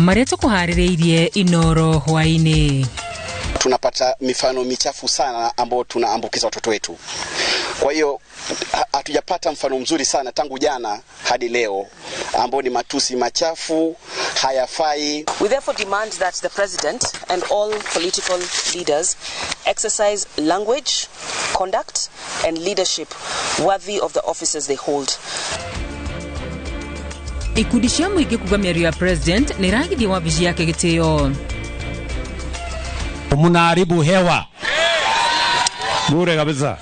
Marĩa tũkũharĩrĩirie Inoro hwaĩ-inĩ. Tunapata mifano michafu sana ambao tunaambukiza watoto wetu. Kwa hiyo hatujapata mfano mzuri sana tangu jana hadi leo ambao ni matusi machafu, hayafai. We therefore demand that the president and all political leaders exercise language, conduct and leadership worthy of the offices they hold. Ikundi cia mũingĩ kuga mĩario ya president nĩ ĩragithia wabici yake gĩtĩo. Mnaharibu hewa bure kabisa,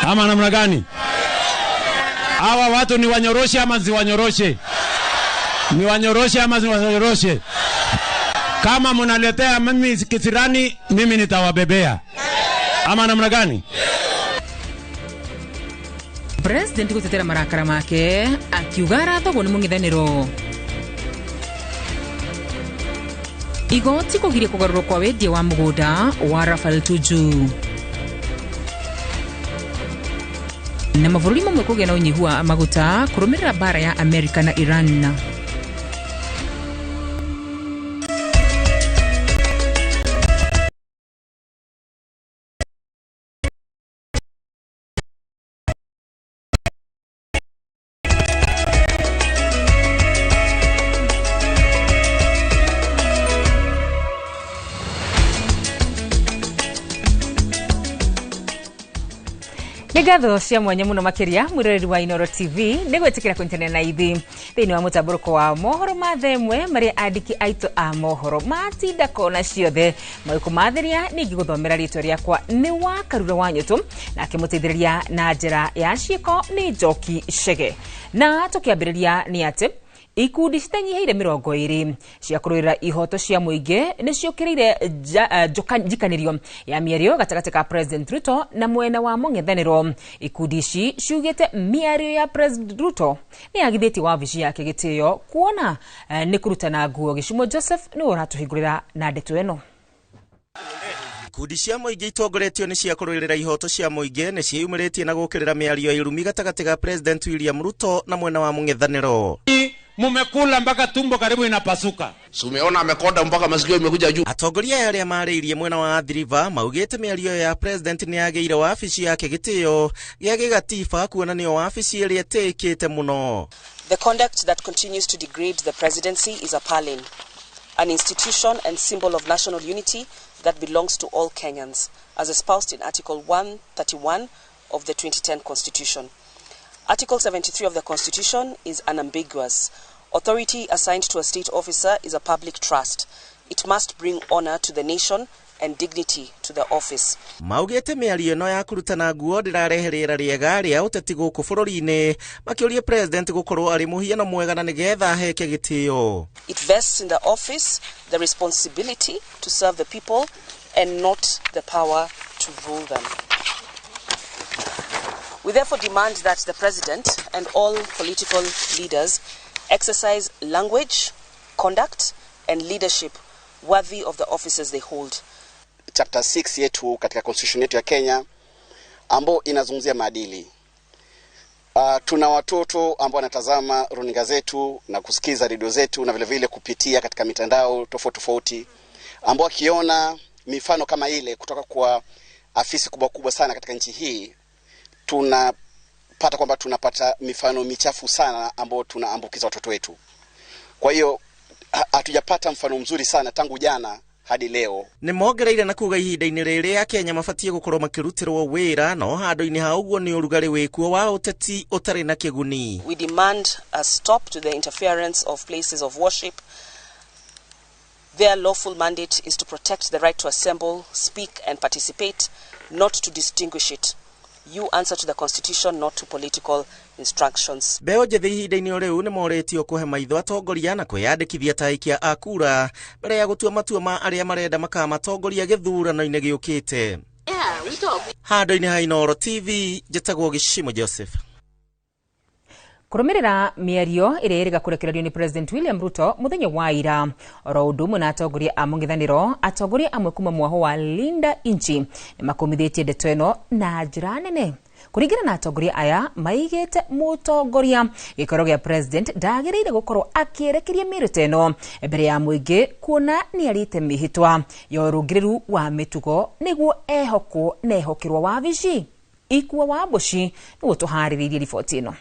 ama namna gani? Hawa watu ni wanyoroshe ama siwanyoroshe? Ni wanyoroshe ama siwanyoroshe? Kama mnaletea mimi kisirani, mimi nitawabebea, ama namna gani? President gũtetera marakara make akiuga arathogwo nĩ mũng'ethanĩro. Igoti kũgiria kũgarũrwo kwa wendia wa mũgũnda wa Raphael Tuju. Na mabũrũri mamwe kũgĩa na ũnyihu wa maguta kũrũmĩrĩra mbara ya Amerika na Iran. Nĩ ngatho cia mwanya mũno makĩria mwĩroreri wa Inoro TV nĩ gwĩtĩkĩra kũnyitanĩra na ithuĩ thĩinĩ wa mũtambũrũko wa mohoro ma thaa ĩmwe marĩa andĩki aitũ a mohoro matinda kona ciothe magĩkũmathĩria. Ningĩ gũthomera rĩtwa rĩakwa nĩ wa Karura wa Nyũtũ, nake mũteithĩrĩria na njĩra ya ciĩko nĩ Njoki Chege. Na tũkĩambĩrĩria nĩ atĩ ikundi citanyihĩire 20 cia kũrũĩrĩra ihoto cia mũingĩ nĩ ciũkĩrĩire njikanĩrio ya mĩario gatagatĩ ka President Ruto na mwena wa mũng'ethanĩro. Ikundi ici ciugĩte mĩario ya President Ruto nĩ yagithĩtie wabici yake gĩtĩo kuona nĩ kũrutana nguo. Gĩcumo Joseph nĩwe ũratũhingũrĩra na ndeto ĩno. Ikundi cia mũingĩ itongoretio nĩ cia kũrũĩrĩra ihoto cia mũingĩ nĩ ciĩyumĩrĩtie na gũkĩrĩra mĩario ya irumi gatagatĩ ga President William Ruto na mwena wa mũng'ethanĩro. Mumekula mpaka tumbo karibu inapasuka. Si umeona amekonda mpaka masikio imekuja juu. Atongoria aya arĩa marĩirie mwena wa Athi River maugĩte mĩario ya president nĩ yagĩire wabici yake gĩtĩo gĩa gĩgatiba kuona nĩyo wabici ĩrĩa ĩtĩĩkĩte mũno. The conduct that continues to degrade the presidency is appalling. An institution and symbol of national unity that belongs to all Kenyans, as espoused in Article 131 of the 2010 Constitution. Article 73 of the Constitution is unambiguous. Authority assigned to a state officer is a public trust. It must bring honor to the nation and dignity to the office. Maugĩte mĩario ĩno ya kũrutana nguo ndĩrarehe rĩera rĩega rĩa ũteti gũkũ bũrũri-inĩ, makĩũria president gũkorwo arĩ mũhiano mwega na nĩgetha aheke gĩtĩo. It vests in the office the responsibility to serve the people and not the power to rule them. We therefore demand that the president and all political leaders exercise language, conduct and leadership worthy of the offices they hold. Chapter 6 yetu katika constitution yetu ya Kenya ambao inazungumzia maadili. Tuna watoto ambao wanatazama runinga zetu na kusikiza redio zetu na vile vile kupitia katika mitandao tofauti tofauti, ambao wakiona mifano kama ile kutoka kwa afisi kubwa kubwa sana katika nchi hii, tunapata kwamba tunapata mifano michafu sana ambao tunaambukiza watoto wetu. Kwa hiyo hatujapata mfano mzuri sana tangu jana hadi leo. Nĩ mongereire na kuga ihinda-inĩ rĩrĩ Akenya mabatiĩ gũkorwo makĩrutĩrwo wĩra no handũ-inĩ ha ũguo nĩ ũrugarĩ wĩkuo wa ũteti ũtarĩ na kĩguni. We demand a stop to the interference of places of worship. Their lawful mandate is to protect the right to assemble, speak and participate, not to distinguish it. You answer to the Constitution, not to political instructions. Mbeũ njĩthĩ ihinda-inĩ o rĩu nĩ morĩtio kũhe maitho atongoria na kwĩyandĩkithia ta aikia a kura mbere ya gũtua matua ma arĩa marenda makamatongoria gĩthurano-inĩ gĩũkĩte. Handũ-inĩ ha Inooro TV, njĩtagwo Gĩcimo Joseph. Kũrũmĩrĩra mĩario ĩrĩa ĩrĩga kũrekererio nĩ President William Ruto mũthenya wa ira, oro ũndũ ũmwe na atongoria a mũng'ethanĩro, atongoria amwe kuma mwaho wa Linda Inchi nĩ makũmithĩtie ndeto ĩno na njĩra nene. Kũringana na atongoria aya maigĩte mũtongoria gĩikaro gĩa president ndagĩrĩire gũkorwo akĩerekeria mĩario ta ĩno mbere ya mũingĩ, kuona nĩ arĩte mĩhĩtwa ya ũrũngĩrĩru wa mĩtugo nĩguo ehokwo na ehokerwo wabici. Ikua wa Mbuci nĩguo tũharĩrĩirie riboti ĩno.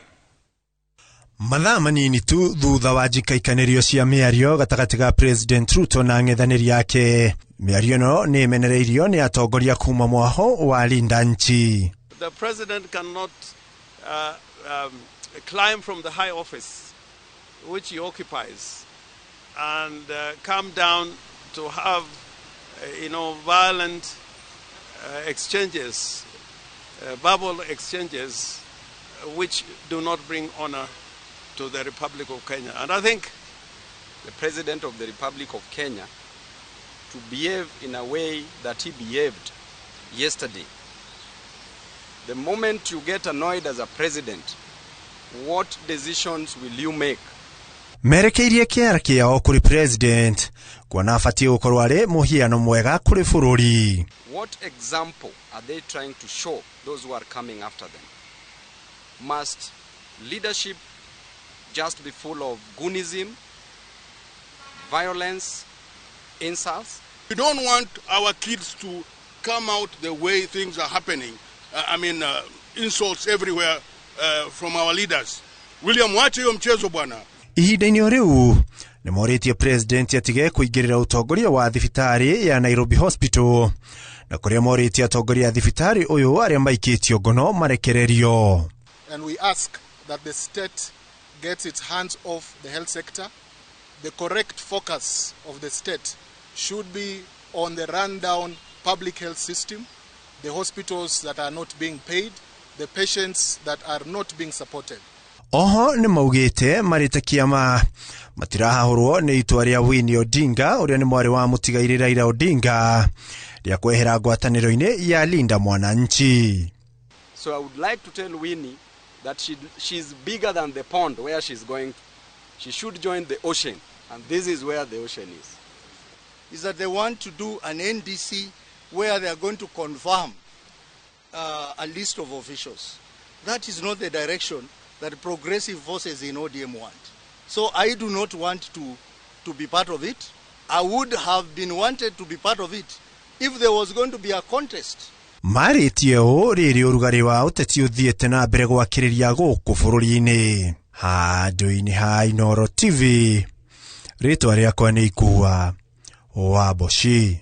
Mathaa manini tu thutha wa njikaikanĩrio cia mĩario gatagatĩ ga President Ruto na ang'ethanĩri ake, mĩario ĩno nĩ ĩmenereirio nĩ atongoria kuma mwaho wa Linda Nchi. The president cannot climb from the high office which he occupies and come down to have violent exchanges, verbal exchanges, which do not bring honor to the Republic of Kenya. And I think the President of the Republic of Kenya to behave in a way that he behaved yesterday. The moment you get annoyed as a president, what decisions will you make? Merekeirie kĩara kĩao kũrĩ president kuona abatiĩ gũkorwo arĩ mũhiano mwega kũrĩ bũrũri. What example are they trying to show those who are coming after them? Must leadership just be full of goonism, violence, insults? We don't want our kids to come out the way things are happening. Insults everywhere from our leaders. William, wache hiyo mchezo bwana. Ihinda-inĩ o rĩu nĩ morĩtie president atige kũingĩrĩra ũtongoria wa thibitarĩ ya Nairobi Hospital, na kũrĩa morĩtie atongoria a thibitarĩ ũyũ arĩa maikĩtio ngono marekererio. And we ask that the state gets its hands off the health sector. The correct focus of the state should be on the rundown public health system, the hospitals that are not being paid, the patients that are not being supported. Oho nĩ maugĩte marĩ ta kĩama matirahahũrwo nĩ itua rĩa Winnie Odinga ũrĩa nĩ mwarĩ wa mũtigairĩ Raila Odinga rĩa kwehera ngwatanĩro-inĩ ya Linda Mwananchi. So I would like to tell Winnie that she's bigger than the pond where she's going to. She should join the ocean, and this is where the ocean is. Is that they want to do an NDC where they are going to confirm a list of officials. That is not the direction that progressive forces in ODM want. So I do not want to be part of it. I would have been wanted to be part of it if there was going to be a contest. Marĩtie ũũ rĩrĩ ũrugarĩ wa ũteti ũthiĩte na mbere gwakĩrĩria gũkũ bũrũri-inĩ. Handũ-inĩ ha Inooro TV, rĩtwa rĩakwa nĩ Ikua wa Mboci.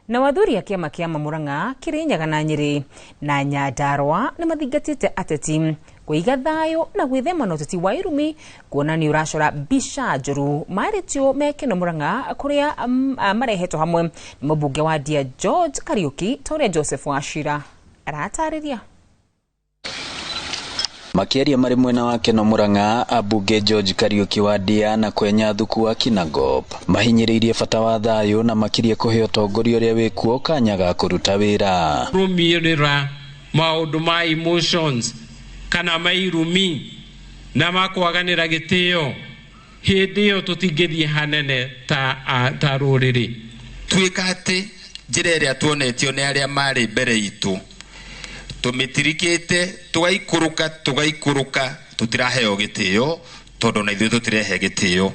Na wathuri a kĩama kĩa Murang'a, Kirinyaga na Nyĩrĩ na Nyandarua nĩ mathingatĩte ateti kũiga thayũ na gwĩthema na ũteti wa irumi, kuona nĩ ũracora mbica njũru. Marĩtio mekeno Murang'a kũrĩa marehetwo hamwe nĩ mũmbunge wa Ndia George Kariuki, ta ũrĩa Joseph Wachira aratarĩria. Makĩaria marĩ mwena wa Keno Murang'a, ambunge George Kariuki wa Ndia na Kwenya Thuku wa Kinangop mahinyĩrĩirie bata wa thayũ na makirie kũhe ũtongoria ũrĩa wĩkuo kanya ga kũruta wĩra. Rũmĩrĩra maũndũ ma emotions kana mairumi na makwaganĩra gĩtĩo, hĩndĩ ĩyo tũtingĩthiĩ hanene ta rũrĩrĩ. Tuĩka atĩ njĩra ĩrĩa tuonetio nĩ arĩa marĩ mbere itũ tũmĩtirikĩte, tũgaikũrũka tũgaikũrũka, tũtiraheo gĩtĩo tondũ na ithuĩ tũtirehe gĩtĩo.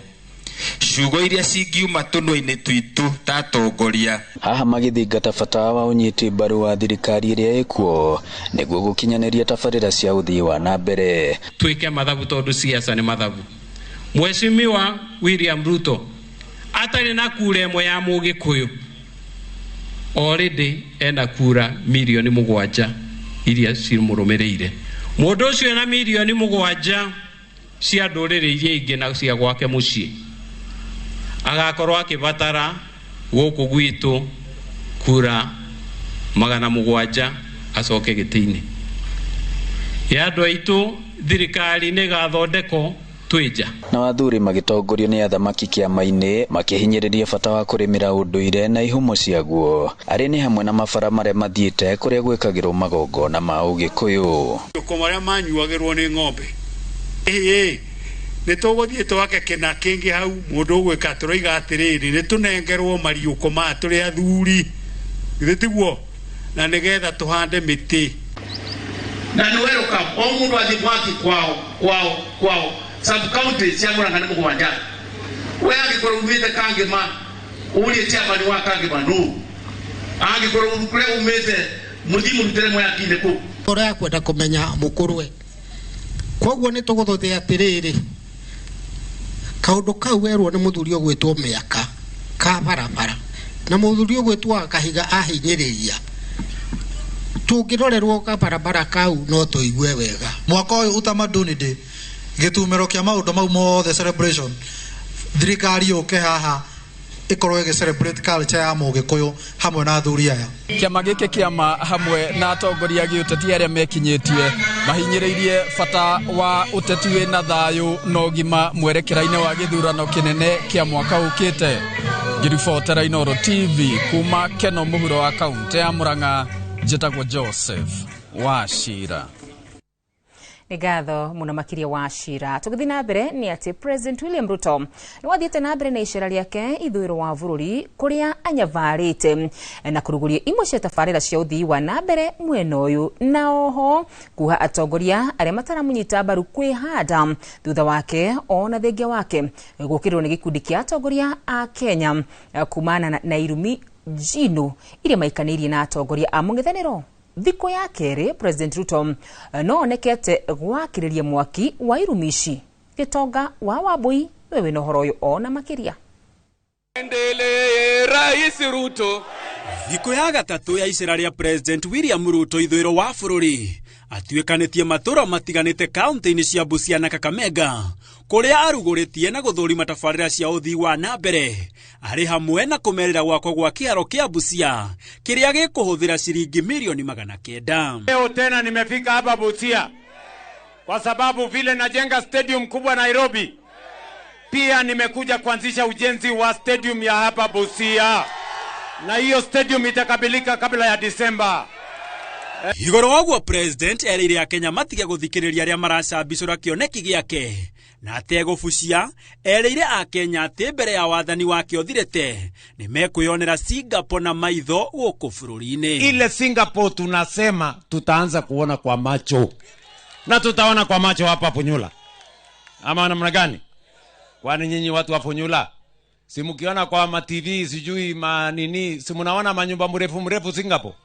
Ciugo iria cingiuma tũnua-inĩ twitũ ta atongoria. Haha magĩthingata bata wa ũnyiti mbaru wa thirikari ĩrĩa ĩkuo nĩguo gũkinyanĩria tabarĩra cia ũthii wa na mbere. Twĩke mathabu tondũ siasa nĩ mathabu. Mheshimiwa William Ruto atarĩ na kura ĩmwe ya Mũgĩkũyũ, already ena kura 7 milioni iria cimũrũmĩrĩire. Mũndũ ũcio na 7 milioni cia ndũrĩrĩ iria ingĩ na cia gwake mũciĩ agakorwo akĩbatara gũkũ gwitũ kura 700 acoke gĩtĩ-inĩ. Ya andũ aitũ, thirikari nĩ ĩgathondekwo twĩ nja. Na athuri magĩtongorio nĩ athamaki kĩama-inĩ makĩhinyĩrĩria bata wa kũrĩmĩra ũndũire na ihumo ciaguo, arĩ nĩ hamwe na mabara marĩa mathiĩte kũrĩa gwĩkagĩrwo magongona ma ũgĩkũyũ. Ũko marĩa manyuagĩrwo nĩ ng'ombe, ĩĩ nĩ tũgũthiĩ twake kĩna kĩngĩ hau mũndũ ũgwĩka. Tũroiga atĩrĩrĩ, nĩ tũnengerwo mariũko maya tũrĩ athuri, githĩ tiguo? Na nĩgetha tũhande mĩtĩ. Na ni welcome o mundu athi mwaki kwao kwao kwao sub county cia Murang'a ni mugwanja. We angikorwo umite Kangema urie chairman wa Kangema nu angikorwo kure umite muthi murutere mwakine ku ngoro ya kwenda kumenya mukurwe. Koguo ni tuguthuthia atiriri kaundu kau werwo ni muthuri ugwitwo miaka ka barabara na muthuri ugwitwo Kahiga ahinyiriria tungirorerwo ka barabara kau no tuigue wega. Mwaka uyu Utamaduni Day gitumero kia maundu mau mothe celebration thirikari yuke haha ikorwo igi celebrate culture ya Mugikuyu hamwe na athuri aya. Kiama giki kiama hamwe na atongoria gĩũteti arĩa mekinyĩtie mahinyĩrĩirie bata wa ũteti wĩna thayũ na ũgima mwerekera-inĩ wa gĩthurano kĩnene kĩa mwaka ũkĩte. Ngĩribotera Inooro TV kuma Keno mũhuro wa kaunti ya Murang'a, njĩtagwo Joseph Wachira. Nĩ ngatho mũno makĩria wa Cira. Tũgĩthiĩ na mbere nĩ atĩ President William Ruto nĩ wathiĩte na mbere na icera rĩake ithũĩro wa bũrũri kũrĩa anyavarĩte na kũrugũria imwe cia tabarĩra cia ũthii wa na mbere mwena ũyũ, na oho kuha atongoria arĩa mataramũnyita mbaru kwĩhanda thutha wake ona thengia wake gũkĩrĩrwo nĩ gĩkundi kĩa atongoria a Kenya kumana na irumi njino iria maikanĩirie na atongoria a mũng'ethanĩro. Thikũ ya kerĩ President Ruto no onekete gwakĩrĩria mwaki wa irumi ici. Gĩtonga wa Wambui nĩwe wĩna ũhoro ũyũ ona makĩria. Endelee Rais Ruto. Thikũ ya gatatũ ya icera rĩa President William Ruto ithũĩro wa bũrũri atuĩkanĩtie matũra matiganĩte kaunti-inĩ cia Busia na Kakamega kũrĩa arugũrĩtie na gũthũrima tabarĩra cia ũthii wa na mbere arĩ hamwe na kũmerĩra gwakwo gwa kĩharo kĩa Busia kĩrĩa gĩkũhũthĩra ciringi milioni 900. Leo tena nimefika hapa Busia kwa sababu vile najenga stadium kubwa Nairobi, pia nimekuja kuanzisha ujenzi wa stadium ya hapa Busia, na hiyo stadium itakabilika kabla ya Disemba. Igũrũ wa President erĩire Akenya matige gũthikĩrĩria arĩa maracambicũra kĩoneki gĩake na ategũbucia erĩire Akenya atĩ mbere ya wathani wake ũthirĩte nĩ mekwĩyonera Singapore na maitho gũkũ bũrũri-inĩ. Ile Singapore tunasema tutaanza kuona kwa macho, na tutaona kwa macho hapa Funyula, ama namna gani? Kwani nyinyi watu wa Funyula si mkiona kwa ma TV sijui ma nini, si mnaona manyumba mrefu mrefu Singapore,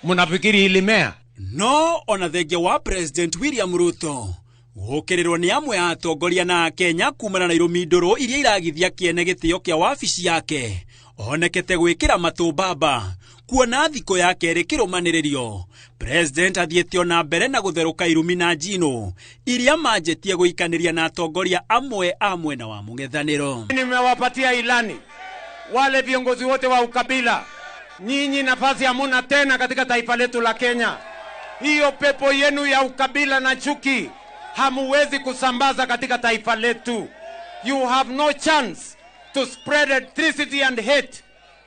mnafikiri ilimea? No ona thengia wa President William Ruto gũkĩrĩrwo nĩ amwe a atongoria na Akenya kumana na irumi ndũrũ iria iragithia kĩene gĩtĩo kĩa wabici yake onekete gwĩkĩra matũ mbamba kuona thikũ ya kerĩ kĩrũmanĩrĩrio. President athiĩte ona mbere na gũtherũka irumi na njino iria manjĩtie gũikanĩria na atongoria amwe a mwena wa mũng'ethanĩro. Nimewapatia ilani wale viongozi wote wa ukabila, nyinyi nafasi hamuna tena katika taifa letu la Kenya. Hiyo pepo yenu ya ukabila na chuki hamuwezi kusambaza katika taifa letu. You have no chance to spread ethnicity and hate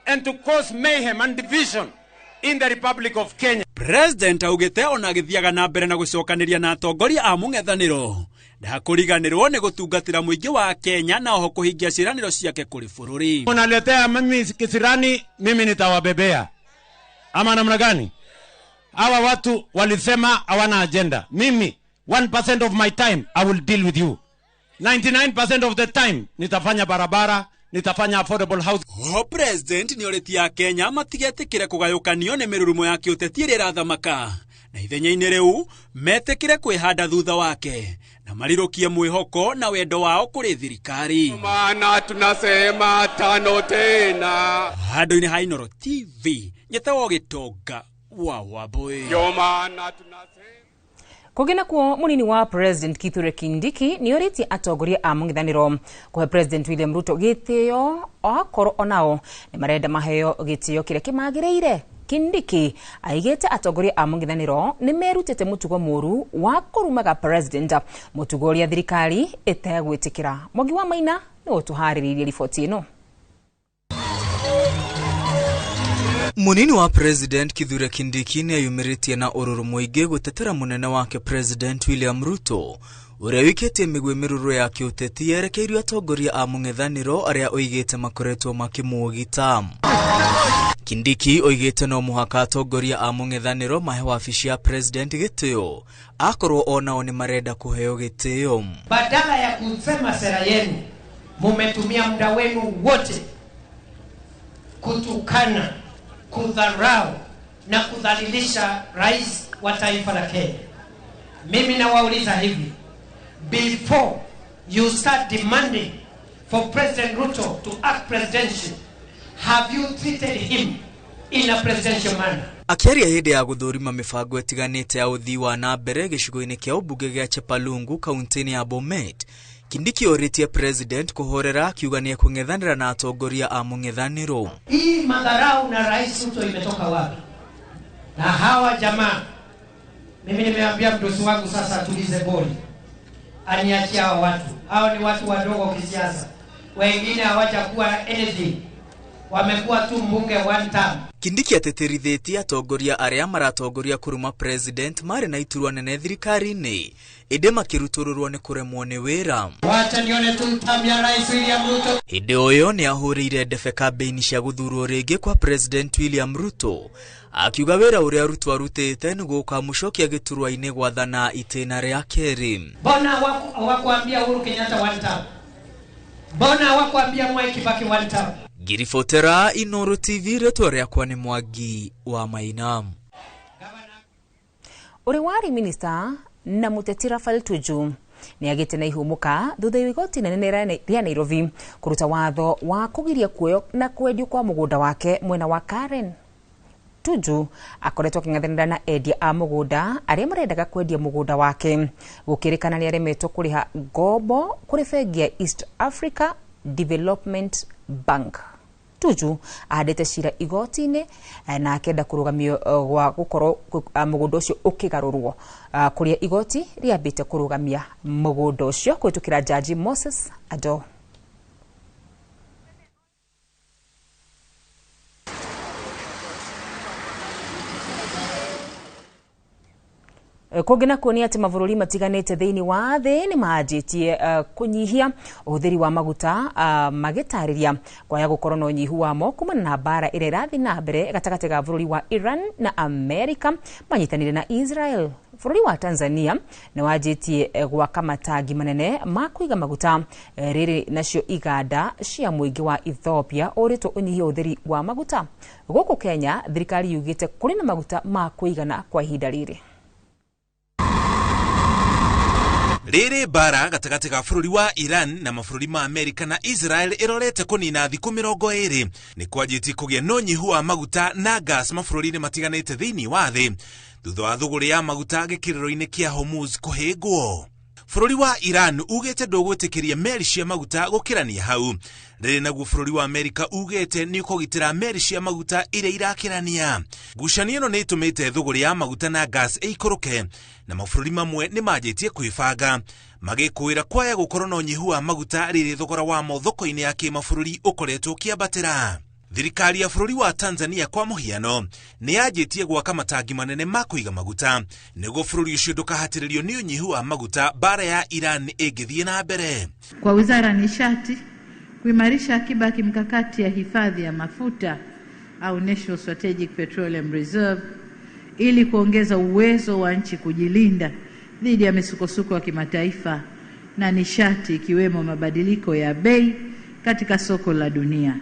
and to cause mayhem and division in the Republic of Kenya. President augĩte ona agĩthiaga na mbere na gũcokanĩria na atongoria a mũng'ethanĩro ndakũriganĩrwo nĩ gũtungatĩra mũingĩ wa Kenya na oho kũhingia ciĩranĩro ciake kũrĩ bũrũri. Unaletea mimi kisirani, mimi nitawabebea. Ama namna gani? Hawa watu walisema hawana agenda. Mimi 1% of my time I will deal with you. 99% of the time nitafanya barabara, nitafanya affordable house. O President nĩorĩtie Akenya matigetĩkĩre kũgayũkanio nĩ mĩrurumo ya kĩũteti ĩrĩa ĩrathamaka na ithenya-inĩ rĩu metĩkĩre kwĩhanda thutha wake na marirũkie mwĩhoko na wendo wao kũrĩ thirikari. Maana tunasema tano tena. Handũ-inĩ ha Inooro TV nyetagwo Gĩtonga wa Wambui. Maana tunasema Kũngĩ nakuo mũnini wa President Kithure Kindiki nĩorĩtie atongoria a mũng'ethanĩro kũhe President William Ruto gĩtĩo okorwo onao nĩ marenda maheo gĩtĩo kĩrĩa kĩmagĩrĩire. Kindiki aigĩte atongoria a mũng'ethanĩro nĩ merutĩte mũtugo mũru wa kũrumaga President, mũtugo ũrĩa thirikari ĩtegwĩtĩkĩra. Mwangi wa Maina nĩwe ũtũharĩrĩirie riboti ĩno. Munini wa President Kithure Kindiki nĩeyumĩrĩtie na ũrũrũ mũingĩ gũtetera mũnene wake President William Ruto Ũrĩa wĩkĩtie mĩgwĩ mĩrũrũ ya kĩũteti yerekeirio atongoria a mũng'ethanĩro arĩa oigĩte makoretwo makĩmũũgita. Kindiki oigĩte no mũhaka atongoria a mũng'ethanĩro mahe wabici ya president gĩtĩo akorwo onao nĩ marenda kũheo gĩtĩo. Badala ya kusema sera yenu, mumetumia muda wenu wote kutukana, kudharau na kudhalilisha rais wa taifa la Kenya. Mimi nawauliza hivi, before you start demanding for President Ruto to act presidential, have you treated him in a presidential manner? Akĩaria hĩndĩ ya gũthũrima mĩbango ĩtiganĩte ya ũthii wa na mbere gĩcigo-inĩ kĩa ũmbunge gĩa Chepalungu kaunti-inĩ ya Bomet, Kindiki orĩtie president kũhorera akiuga nĩ ekũng'ethanĩra na atongoria a mũng'ethanĩro. Hii madharau na Rais Ruto imetoka wapi? Na hawa jamaa, mimi nimeambia mdosi wangu sasa atulize boli, aniachie hawa watu. Hao ni watu wadogo kisiasa, wengine hawajakuwa anything, wamekuwa tu mbunge one term. Kindiki atĩtĩrithĩtie atongoria arĩa maratongoria kũruma president marĩ na iturwa nene thirikari-inĩ ĩndĩ makĩrutũrũrwo nĩ kũremwo nĩ wĩra. Wacha nione tu term ya Rais William Ruto. Hĩndĩ ũyũ nĩ ahũrĩire ndebe kambĩini cia gũthurwo rĩngĩ kwa President William Ruto akiuga wĩra ũrĩa Ruto arutĩte nĩguo ũkamũcokia gĩturwa-inĩ gwathana itĩna rĩa kerĩ. Mbona hawakuambia Uhuru Kenyatta one term? Mbona hawakuambia Mwai Kibaki one term? Ngiribotera Inooro TV, rĩtwa rĩakwa nĩ Mwangi wa Maina. Ũrĩa warĩ minista na mũteti Raphael Tuju nĩ agĩte na ihũmũka thutha wa igoti inene rĩa Nairobi kũruta watho wa kũgiria kuoywo na kwendio kwa mũgũnda wake mwena wa Karen. Tuju akoretwo akĩng'ethanĩra na endia a mũgũnda arĩa marendaga kwendia mũgũnda wake. Gũkĩrĩkana nĩ aremetwo kũrĩha ngombo kũrĩ bengi ya East Africa Development Bank. Tuju ahandĩte cira igoti-inĩ na akenda kũrũgamio gwa gũkorwo mũgũnda ũcio ũkĩgarũrwo, kũrĩa igoti rĩambĩte kũrũgamia mũgũnda ũcio kũhĩtũkĩra Jaji Moses Ado. Kũngĩ nakuo nĩ atĩ mabũrũri matiganĩte thĩinĩ wa thĩ nĩ manjĩtie kũnyihia ũhũthĩri wa maguta, magĩtarĩria kwaya gũkorwo na ũnyihu wamo kumana na mbara ĩrĩa ĩrathiĩ na mbere gatagatĩ ga bũrũri wa Iran na Amerika manyitanĩire na Israel. Bũrũri wa Tanzania nĩ wanjĩtie gwaka matangi manene ma kũiga maguta, rĩrĩ nacio iganda cia mũingĩ wa Ethiopia ũrĩtwo ũnyihie ũhũthĩri wa maguta. Gũkũ Kenya thirikari yugĩte kũrĩ na maguta ma kũigana kwa ihinda rĩrĩ. Rĩrĩ mbara gatagatĩ ga bũrũri wa Iran na mabũrũri ma Amerika na Israel ĩrorete kũnina thikũ 20 nĩ kwanjĩtie kũgĩa na ũnyihu wa maguta na gas mabũrũri-inĩ matiganĩte thĩinĩ wa thĩ thutha wa thũgũrĩ ya maguta gĩkĩrĩro-inĩ kĩa Hormuz kũhĩngwo. Bũrũri wa Iran ugĩte ndũgwĩtĩkĩria meri cia maguta gũkĩrania hau. Rĩrĩ naguo bũrũri wa Amerika ugĩte nĩ ũkũgitĩra meri cia maguta iria irakĩrania. Ngucanio ĩno nĩ ĩtũmĩte thũgũrĩ ya maguta na gas ĩikũrũke na mabũrũri mamwe nĩ manjĩtie kwĩbanga magĩkũĩra kwaya gũkorwo na ũnyihu wa maguta rĩrĩ thogora wamo thoko-inĩ ya kĩmabũrũri ũkoretwo ũkĩambatĩra. Thirikari ya bũrũri wa Tanzania kwa mũhiano nĩ yanjĩtie gwaka matangi manene ma kũiga maguta nĩguo bũrũri ũcio ndũkahatĩrĩrio nĩ ũnyihu wa maguta mbara ya Iran ĩngĩthiĩ na mbere. Kwa Wizara ya Nishati kuimarisha akiba ya kimkakati ya hifadhi ya mafuta au National Strategic Petroleum Reserve ili kuongeza uwezo wa nchi kujilinda dhidi ya misukosuko ya kimataifa na nishati ikiwemo mabadiliko ya bei katika soko la dunia.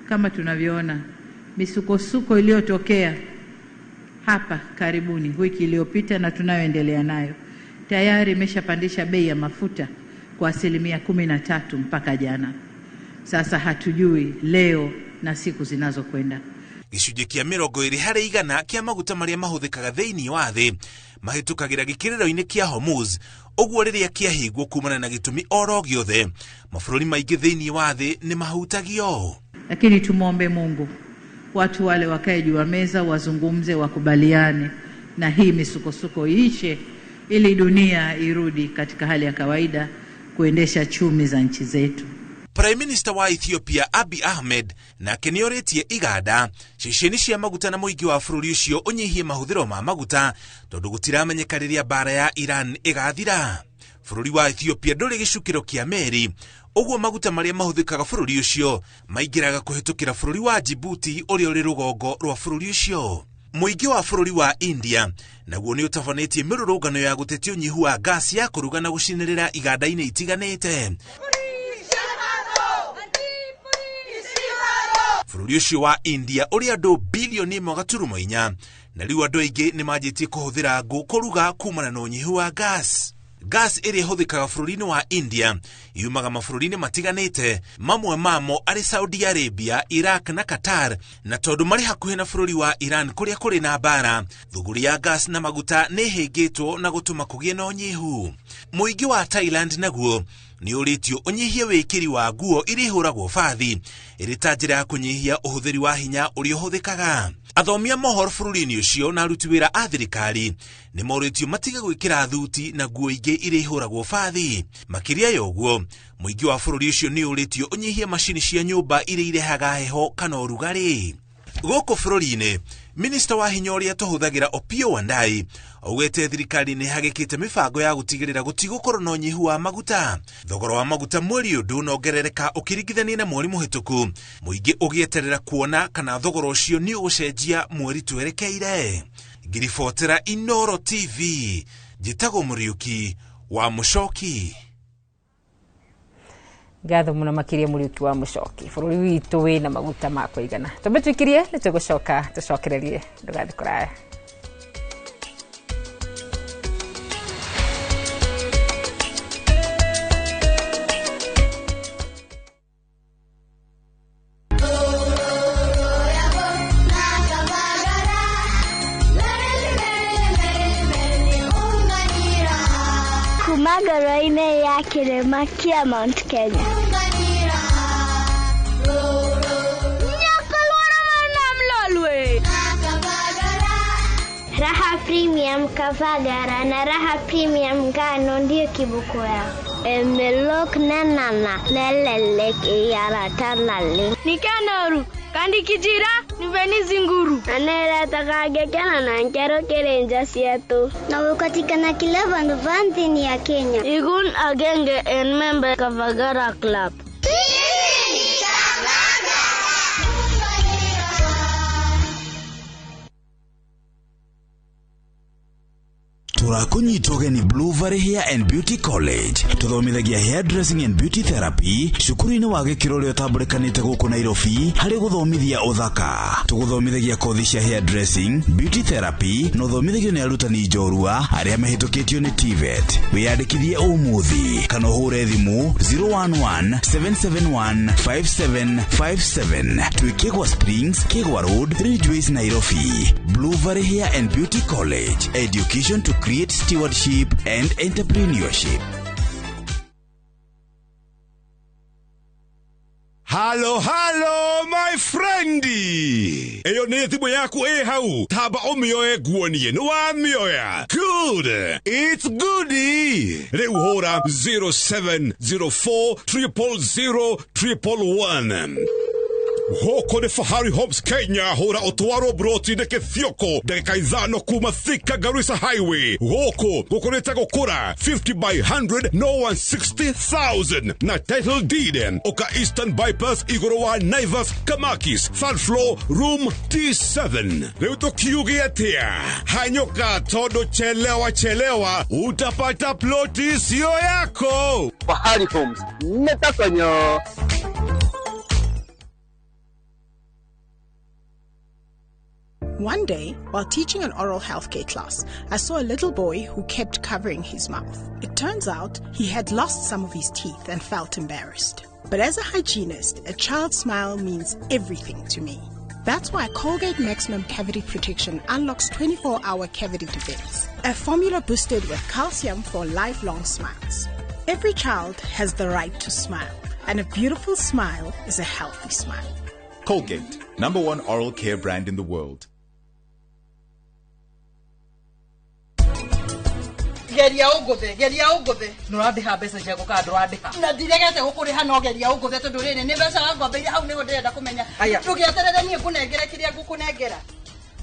Kama tunavyoona misukosuko iliyotokea hapa karibuni wiki iliyopita na tunayoendelea nayo tayari imeshapandisha bei ya mafuta kwa 13% mpaka jana. Sasa hatujui leo na siku zinazokwenda. Gĩcunjĩ kĩa 20% kĩa maguta marĩa mahũthĩkaga thĩinĩ wa thĩ mahĩtũkagĩra gĩkĩrĩro-inĩ kĩa Hormuz, ũguo rĩrĩa kĩahingwo kumana na gĩtũmi oro gĩothe mabũrũri maingĩ thĩinĩ wa thĩ nĩ mahutagio. Lakini tumuombe Mungu watu wale wakae juu ya meza, wazungumze, wakubaliane na hii misukosuko iishe ili dunia irudi katika hali ya kawaida kuendesha chumi za nchi zetu. Prime Minister wa Ethiopia Abiy Ahmed nake nĩorĩtie iganda ceceni cia maguta na mũingĩ wa bũrũri ũcio ũnyihie mahũthĩro ma maguta tondũ gũtiramenyeka rĩrĩa mbara ya Iran ĩgathira. Bũrũri wa Ethiopia ndũrĩ gĩcukĩro kĩa meri, ũguo maguta marĩa mahũthĩkaga bũrũri ũcio maingĩraga kũhĩtũkĩra bũrũri wa Djibouti ũrĩa ũrĩ rũgongo rwa bũrũri ũcio. Mũingĩ wa bũrũri wa India naguo nĩ ũtabanĩtie mĩrũrũngano ya gũtetia ũnyihu wa ngasi ya kũruga na gũcinĩrĩra iganda-inĩ itiganĩte. Bũrũri ũcio wa India ũrĩ andũ bilioni 1.4 na rĩu andũ aingĩ nĩ manjĩtie kũhũthĩra ngũ kũruga kumana na ũnyihu wa gas. Gas ĩrĩa ĩhũthĩkaga bũrũri-inĩ wa India yumaga mabũrũri-inĩ matiganĩte, mamwe mamo arĩ Saudi Arabia, Iraq na Qatar, na tondũ marĩ hakuhĩ na bũrũri wa Iran kũrĩa kũrĩ na mbara, thũgũrĩ ya gas na maguta nĩ ĩhĩngĩtwo na gũtũma kũgĩe na ũnyihu. Mũingĩ wa Thailand naguo nĩ ũrĩtio ũnyihie wĩkĩri wa nguo iria ihũragwo bathi ĩrĩ ta njĩra ya kũnyihia ũhũthĩri wa hinya ũrĩa ũhũthĩkaga. Athomi a mohoro bũrũri-inĩ ũcio na aruti wĩra a thirikari nĩ morĩtio matige gwĩkĩra thuti na nguo ingĩ iria ihũragwo bathi. Makĩria ya ũguo, mũingĩ wa bũrũri ũcio nĩ ũrĩtio ũnyihie macini cia nyũmba iria irehaga heho kana ũrugarĩ. Gũkũ bũrũri-inĩ, minista wa hinya ũrĩa tũhũthagĩra Opiyo Wandayi augĩte thirikari nĩ ĩhagĩkĩte mĩbango ya gũtigĩrĩra gũtigũkorwo na ũnyihu wa maguta. Thogora wa maguta mweri ũyũ ndũnongerereka ũkĩringithania na mweri mũhĩtũku, mũingĩ ũgĩeterera kuona kana thogora ũcio nĩ ũgũcenjia mweri twerekeire. Ngiribotera Inooro TV, njĩtagwo Mũriũki wa Mũcoki. Ngatho muno makiria Mũriũki wa Mũcoki. Bũrũri witũ wĩna maguta ma kũigana. Twambe tũikirie nĩ tũgũcoka tũcokererie, ndũgathiĩ kũraya. Kuma ngoro-inĩ ya kĩrĩma kĩa Mount Kenya. Raha Premium Kavagara na Raha Premium Ngano ndio kiboko yao. Emelok nanana lelelek iyaratanale. Nikanoru kandi kijira niveni zinguru. Anera na nkero kerenja sietu. Na ukatikana kila vandu vanthini ya Kenya. Igun agenge en member Kavagara Club. Tũrakũnyita ũgeni Blue Valley Hair and Beauty College. Tũthomithagia hair dressing and beauty therapy cukuru-inĩ wa gĩkĩro ũrĩa ũtambũrĩkanĩte gũkũ Nairobi harĩ gũthomithia ũthaka. Tũgũthomithagia kothi cia hair dressing, beauty therapy na ũthomithagio nĩ arutani njorua arĩa mahĩtũkĩtio nĩ TVET. Wĩyandĩkithie ũmũthĩ kana ũhũre thimũ 011 771 5757. Twĩ Kĩgwa Springs, Kĩgwa Road, Ridgeways, Nairobi. Blue Valley Hair and Beauty College. Education to create stewardship and entrepreneurship. Halo, halo, my friendi. Eyo nĩ thimũ yaku ĩ hau. Tamba ũmĩoe nguonie nĩ wamĩoya. Good. It's goodie. Rĩu hũra 0704 000 111. Gũkũ nĩ Fahari Homes Kenya, hũra ũtwarwo broti-inĩ Kĩthioko ndagĩka 5 kuma Thika Garissa Highway. Gũkũ gũkũrĩte gũkũra 50 by 100 no 160,000 na title deed. Ũka Eastern Bypass igũrũ wa Naivas Kamakis, third floor room T7. Rĩu tũkiuge atĩa? Hanyũka tondũ chelewa chelewa utapata ploti sio yako. Fahari Homes netakonyo. One day, while teaching an oral healthcare class, I saw a little boy who kept covering his mouth. It turns out he had lost some of his teeth and felt embarrassed. But as a hygienist, a child's smile means everything to me. That's why Colgate Maximum Cavity Protection unlocks 24-hour cavity defense, a formula boosted with calcium for lifelong smiles. Every child has the right to smile, and a beautiful smile is a healthy smile. Colgate, #1 oral care brand in the world. Geria ũngũthe, geria ũngũthe. Nũrandĩha mbeca ciaku kana ndũrandĩha? Na ndiregete gũkũrĩha no geria ũngũthe tondũ rĩrĩ nĩ mbeca wangombeire hau nĩho ndĩrenda kũmenya. Ndũgĩeterere niĩ ngũnengere kĩrĩa ngũkũnengera.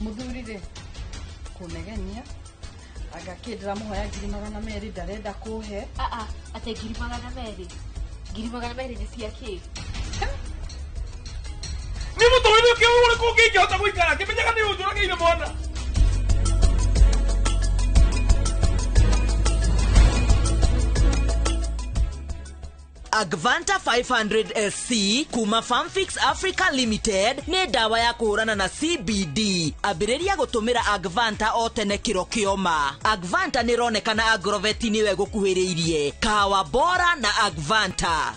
Mũthuri rĩ, kũnegenia Anga kĩ ndĩramũhoya 200,000 ndarenda kũhe. Aa, atĩ 200,000? 200,000 nĩ cia kĩ? Nĩ mũtũrĩre ũkĩ ũrĩkũ ũngĩngĩhota gũikara ngĩmenyaga nĩ ũnjũragĩire mwana? Agvanta 500 SC kuma Farmfix Africa Limited nĩ ndawa ya kũhũrana na CBD. Ambĩrĩria gũtũmĩra Agvanta o tene kĩro kĩoma. Agvanta nĩ ĩronekana Agrovet nĩwe gũkuhĩrĩirie. Kahawa bora na Agvanta.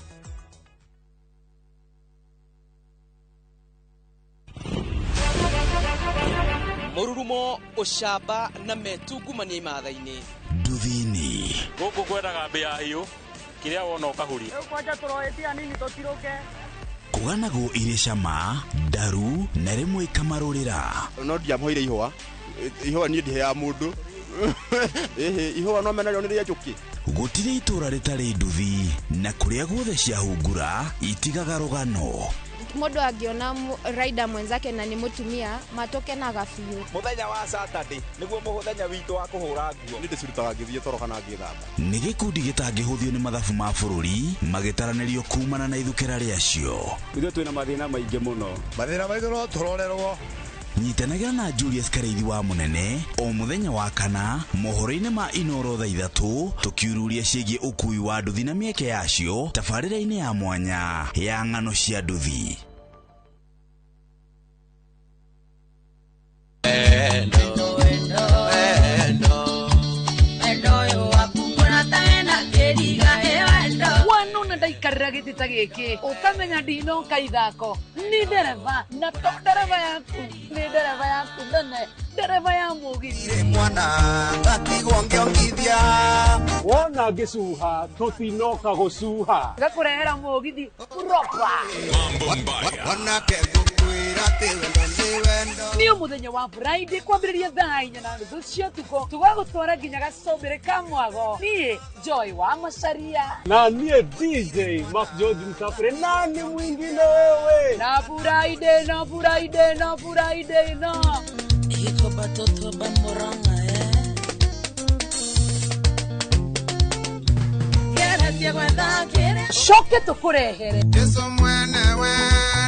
Mũrurumo, ũcamba na metungumania imatha-inĩ. Nduthini. Gũkũ kwendaga mbĩa hiũ kĩrĩa wona ũkahuria. Rĩu kwanja tũroetia nini tũtirũke. Kũganagwo irĩ cama, ndaru na rĩmwe ikamarũrĩra. No ndiamũheire ihũa. Ihũa niĩ ndiheaga mũndũ. Ĩhĩ, ihũa no menarĩo nĩ rĩa njũkĩ. Gũtirĩ itũra rĩtarĩ nduthi na kũrĩa guothe ciahungura itigaga rũgano. Mũndũ angĩona rider mwenzake na nĩ mũtumia matũkenaga biũ. Mũthenya wa Saturday nĩguo mũthenya witũ wa kũhũra nguo. Nĩ ndĩcirutaga ngĩthiĩ toro kana ngĩthamba. Nĩ gĩkundi gĩtangĩhũthio nĩ mathabu ma bũrũri magĩtaranĩrio kumana na ithukĩra rĩacio. Ithuĩ twĩna mathĩna maingĩ mũno. Mathĩna maitũ no tũrorerwo. Nyitanagĩra na Julius Kareithi wa Mũnene o mũthenya wa kana mohoro-inĩ ma Inoro thaa 3 tũkiururia ciĩgiĩ ũkui wa nduthi na mĩeke yacio tabarĩra-inĩ ya mwanya ya ng'ano cia nduthi. Wanona ndaikarĩra gĩtĩ ta gĩkĩ ũkamenya ndinoka ithako ni ndereba na to ndereba yaku ni ndereba yaku nene ndereba ya mũgithi mwana ngatigwo ngĩongithia wona ngĩcuha tũtinoka gũcuha ngakũrehera mũgithi proper wanake ngũkwĩra atĩ wendo nĩ wendo. Nĩ mũthenya wa Friday kwambĩrĩria thaa 4:30 cia ũtukũ tũgagũtwara nginya gacũmbĩrĩ ka mwago. Niĩ Joy wa Macaria na niĩ DJ Mark George Msafiri nani mwingine wewe na Friday na Friday na Friday na iko batoto ba Murang'a coke tũkũrehere Jesu mwenewe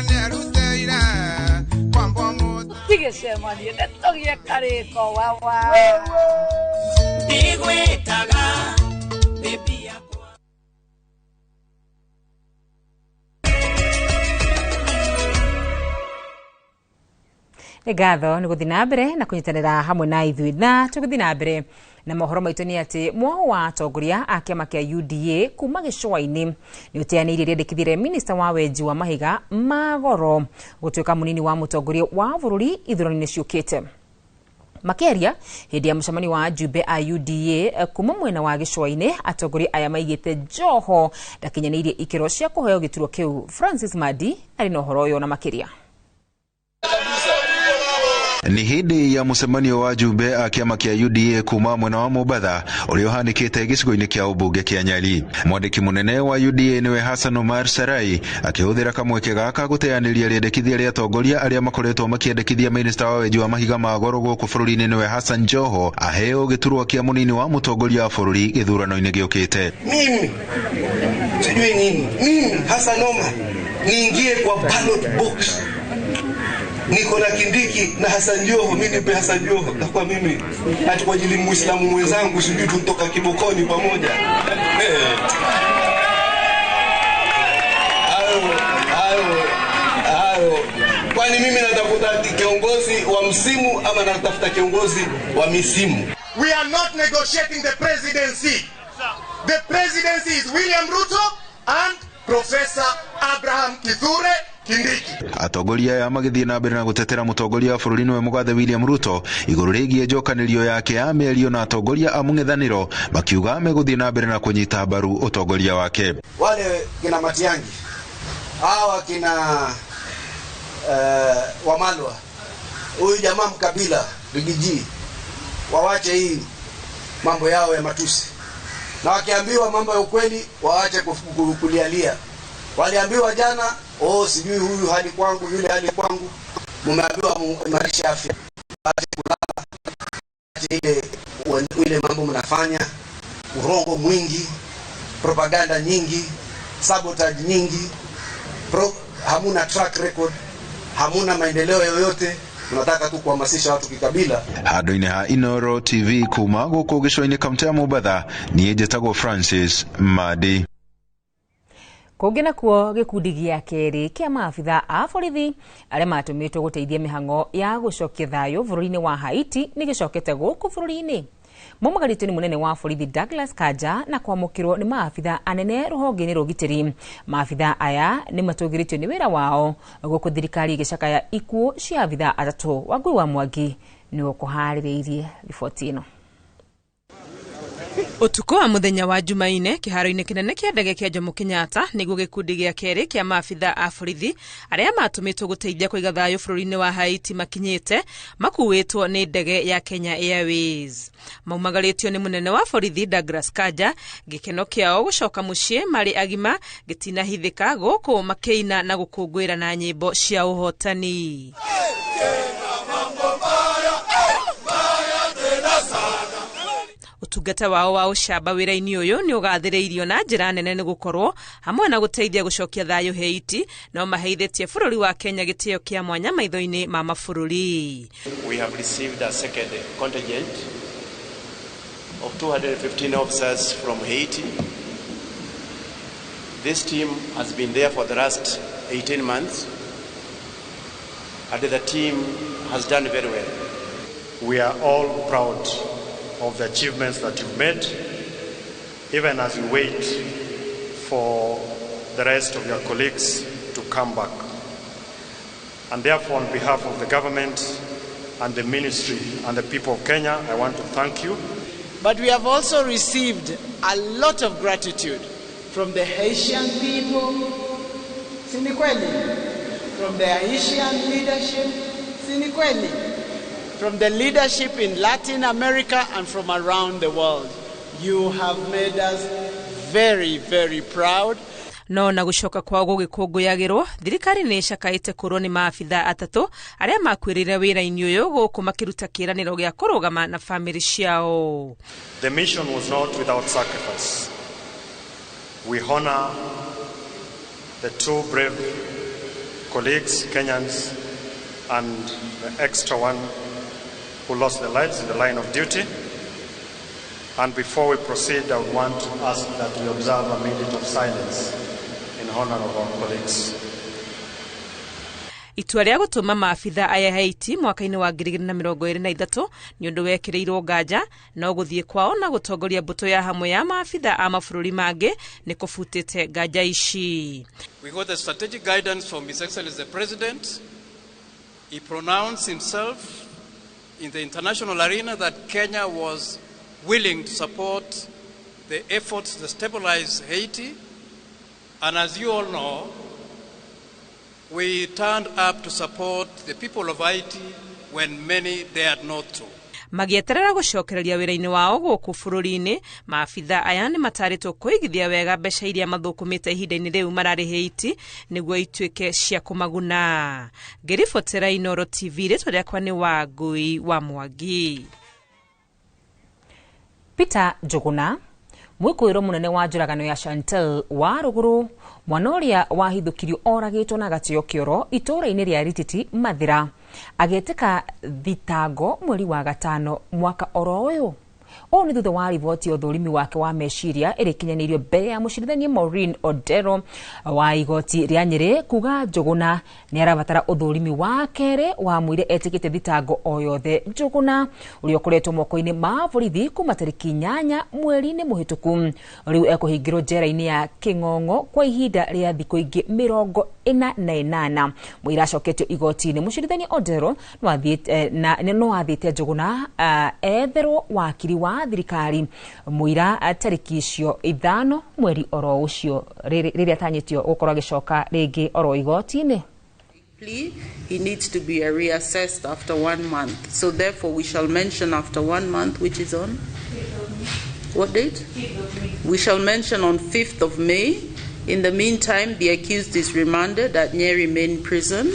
nĩarutĩire kwambwo mũtĩ tigĩcemanie nĩtũgĩe karĩko wawa ndigwĩtaga baby yakwa. Nĩ ngatho nĩ gũthiĩ na mbere na kũnyitanĩra hamwe na ithuĩ na tũgĩthiĩ na mbere na mohoro maitũ nĩ atĩ mwaho wa atongoria a kĩama kĩa UDA kuma gĩcũa-inĩ nĩ ũteanĩirie rĩendekithia rĩa minista wa wenji wa mahiga ma goro gũtuĩka mũnini wa mũtongoria wa bũrũri ithurano-inĩ ciũkĩte. Makĩaria hĩndĩ ya mũcemanio wa ajumbe a UDA kuma mwena wa gĩcũa-inĩ atongoria aya maigĩte Joho ndakinyanĩirie ikĩro cia kũheo gĩturwa kĩu. Francis Madi arĩ na ũhoro ũyũ na makĩria. Ni hĩndĩ ya mũcemanio wa ajumbe a kĩama kĩa UDA kuma mwena wa Mombatha ũrĩa ũhanĩkĩte gĩcigo-inĩ kĩa ũmbunge kĩa Nyali. Mwandĩki mũnene wa UDA nĩwe Hassan Omar Sarai akĩhũthĩra kamweke gaka gũteanĩria rĩendekithia rĩa atongoria arĩa makoretwo makĩendekithia minista wa wenji wa mahiga ma goro gũkũ bũrũri-inĩ nĩwe Hassan Joho aheo gĩturwa kĩa mũnini wa mũtongoria wa bũrũri gĩthurano-inĩ gĩũkĩte. Mimi sijui nini, mimi Hassan Omar niingie kwa ballot box niko na Kindiki na Hassan Joho, mimi nipe Hassan Joho na kwa mimi ati kwa ajili Muislamu mwenzangu sijui tunatoka kibokoni pamoja. Ayo. Kwani mimi natafuta kiongozi wa msimu ama natafuta kiongozi wa misimu? We are not negotiating the presidency. The presidency is William Ruto and Professor Abraham Kithure Kindiki. Atongoria aya magĩthiĩ na mbere na gũtetera mũtongoria wa bũrũri nĩwe mũgathe William Ruto igũrũ rĩgiĩ njokanĩrio yake ya mĩario na atongoria a mũng'ethanĩro makiuga megũthiĩ na mbere na kũnyita mbaru ũtongoria wake. Wale kina Matiang'i hawa kina Wamalwa, huyu jamaa mkabila Rigiji, wawache hii mambo yao ya matusi, na wakiambiwa mambo ya ukweli waache kulialia. Waliambiwa jana, oh sijui huyu hali kwangu yule hali kwangu. Mumeambiwa muimarishe afya, waache kulala, waache ile Ile mambo mnafanya, urongo mwingi, propaganda nyingi, sabotage nyingi, hamuna track record, hamuna maendeleo yoyote, tunataka tu kuhamasisha watu kikabila. Handũ-inĩ ha Inoro TV kuma gũkũ gĩcũa-inĩ kaũntĩ ya Mombatha, niĩ njĩtagwo Francis Madi. Kũngĩ nakuo gĩkundi gĩa kerĩ kĩa maabitha a borithi arĩa matũmĩtwo gũteithia mĩhang'o ya gũcokia thayũ bũrũri-inĩ wa Haiti nĩ gĩcokete gũkũ bũrũri-inĩ. Maumagarĩtio nĩ mũnene wa borithi Douglas Kanja na kwamũkĩrwo nĩ maabitha anene rũhonge-inĩ rwa ũgitĩri. Maabitha aya nĩ matũgĩrĩtio nĩ wĩra wao gũkũ thirikari ĩgĩcakaya ikuũ cia abitha atatũ. Wangui wa Mwangi nĩwe ũkũharĩrĩirie riboti ĩno. Ũtukũ wa mũthenya wa Jumaine kĩharo-inĩ kĩnene kĩa ndege kĩa Jomo Kenyatta nĩguo gĩkundi gĩa kerĩ kĩa maabitha a borithi arĩa matũmĩtwo gũteithia kũiga thayũ bũrũri-inĩ wa Haiti makinyĩte makuĩtwo nĩ ndege ya Kenya Airways. Maumagarĩtio nĩ mũnene wa borithi Douglas Kanja, gĩkeno kĩao gũcoka mũciĩ marĩ agima gĩtinahithĩka gũkũ makĩina na gũkũngũĩra na nyĩmbo cia ũhotani. Ũtungata wao wa ũcamba wĩra-inĩ ũyũ nĩ ũgathĩrĩirio na njĩra nene nĩ gũkorwo hamwe na gũteithia gũcokia thayũ Haiti no maheithĩtie bũrũri wa Kenya gĩtĩo kĩa mwanya maitho-inĩ ma mabũrũri. We have received a second contingent of 215 officers from Haiti. This team has been there for the last 18 months and the team has done very well. We are all proud of the achievements that you've made, even as we wait for the rest of your colleagues to come back. And therefore, on behalf of the government and the ministry and the people of Kenya, I want to thank you. But we have also received a lot of gratitude from the Haitian people, si ni kweli, from the Haitian leadership, si ni kweli, from the leadership in Latin America and from around the world. You have made us very, very proud. No na gũcoka kwao gũgĩkũngũyagĩrwo, thirikari nĩ ĩcakaĩte kũrwo nĩ maabitha atatũ arĩa makuĩrĩire wĩra-inĩ ũyũ gũkũ makĩruta kĩĩranĩro gĩa kũrũgama na bamĩrĩ ciao. The mission was not without sacrifice. We honor the two brave colleagues, Kenyans, and the extra one who lost their lives in the line of duty. And before we proceed, I would want to ask that we observe a minute of silence in honor of our colleagues. Itua rĩa gũtũma maabitha aya Haiti mwaka-inĩ wa 2023 nĩ ũndũ wekĩrĩirwo nganja, no gũthiĩ kwao na gũtongoria mbũtũ ya hamwe ya maabitha a mabũrũri mangĩ nĩ kũbutĩte nganja ici. We got the strategic guidance from His Excellency the President. He pronounced himself in the international arena that Kenya was willing to support the efforts to stabilize Haiti. And as you all know, we turned up to support the people of Haiti when many dared not to. Magĩeterera gũcokereria wĩra-inĩ wao gũkũ bũrũri-inĩ, maabitha aya nĩ matarĩtwo kũigithia wega mbeca iria mathũkũmĩte ihinda-inĩ rĩu mararĩ Haiti nĩguo ituĩke cia kũmaguna. Ngĩribotera Inoro TV, rĩtwa rĩakwa nĩ Wangui wa Mwangi. Peter Njuguna, mwĩkũĩrwo mũnene wa njũragano ya Chantel wa rũgũrũ, mwana ũrĩa wahithũkirio oragĩtwo na agateo kĩoro itũũra-inĩ rĩa Rititi Mathĩra, agĩtĩka thitango mweri wa gatano mwaka oro ũyũ. Ũũ nĩ thutha wa riboti ya ũthũrimi wake wa meciria ĩrĩa ĩkinyanĩirio mbere ya mũcirithania Maureen Odero wa igoti rĩa Nyĩrĩ kuga Njuguna nĩ arabatara ũthũrimi wa kerĩ wa mũira etĩkĩte thitango o yothe. Njuguna ũrĩa ũkoretwo moko-inĩ ma borithi kuma tarĩki 8 mweri-inĩ mũhĩtũku rĩu ekũhingĩrwo njera-inĩ ya Kĩng'ong'o kwa ihinda rĩa thikũ ingĩ 48. Mũira acoketio igoti-inĩ, mũcirithania Odero no athĩte Njuguna etherwo wakiri wa thirikari mũira tarĩki icio 5 mweri oro ũcio rĩrĩa atanyĩtio gũkorwo agĩcoka rĩngĩ oro igoti-inĩ. Plea, he needs to be reassessed after 1 month. So therefore we shall mention after 1 month, which is on? What date? We shall mention on 5th of May. In the meantime, the accused is remanded at Nyeri Main Prison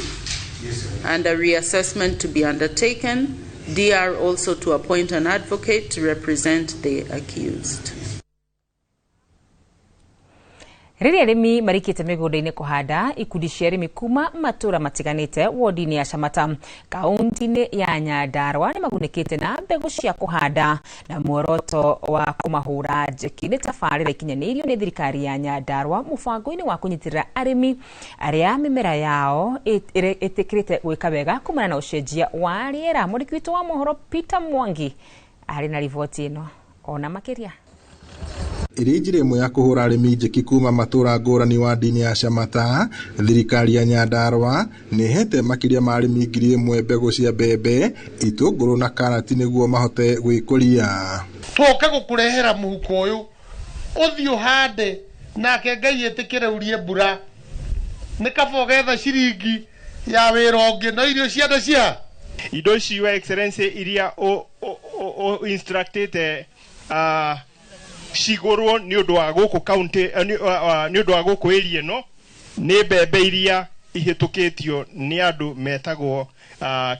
and a reassessment to be undertaken. DR also to appoint an advocate to represent the accused. Rĩrĩa arĩmi marikĩte mĩgũnda-inĩ kũhanda, ikundi cia arĩmi kuma matũra matiganĩte wodi-inĩ ya Shamata kaunti-inĩ ya Nyandarua nĩ magunĩkĩte na mbegũ cia kũhanda na muoroto wa kũmahũra njeki. Nĩ tabarĩra ikinyanĩirio nĩ thirikari ya Nyandarua mũbango-inĩ wa kũnyitĩrĩra arĩmi arĩa mĩmera yao ĩtĩkĩrĩte gwĩka wega kumana na ũcenjia wa rĩera. Mwandĩki witũ wa mohoro Peter Mwangi arĩ na riboti ĩno ona makĩria. Ĩrĩ njĩra ĩmwe ya kũhũra arĩmi njeki kuma matũra ngũrani wadi-inĩ ya Shamata, thirikari ya Nyandarua nĩ ĩhete makĩria ma arĩmi 1,000 mbegũ cia mbembe, itũngũrũ na karati nĩguo mahote gwĩkũria. Twoka gũkũrehera mũhuko ũyũ ũthiĩ ũhande nake Ngai ĩtĩkĩre urie mbura, nĩ kaba ũgetha ciringi ya wĩra ũngĩ no irio ciana cia indo ici Your Excellency iria instructĩte cigũrwo nĩ ũndũ wa gũkũ county, nĩ ũndũ wa gũkũ area ĩno nĩ mbembe iria ihĩtũkĩtio nĩ andũ metagwo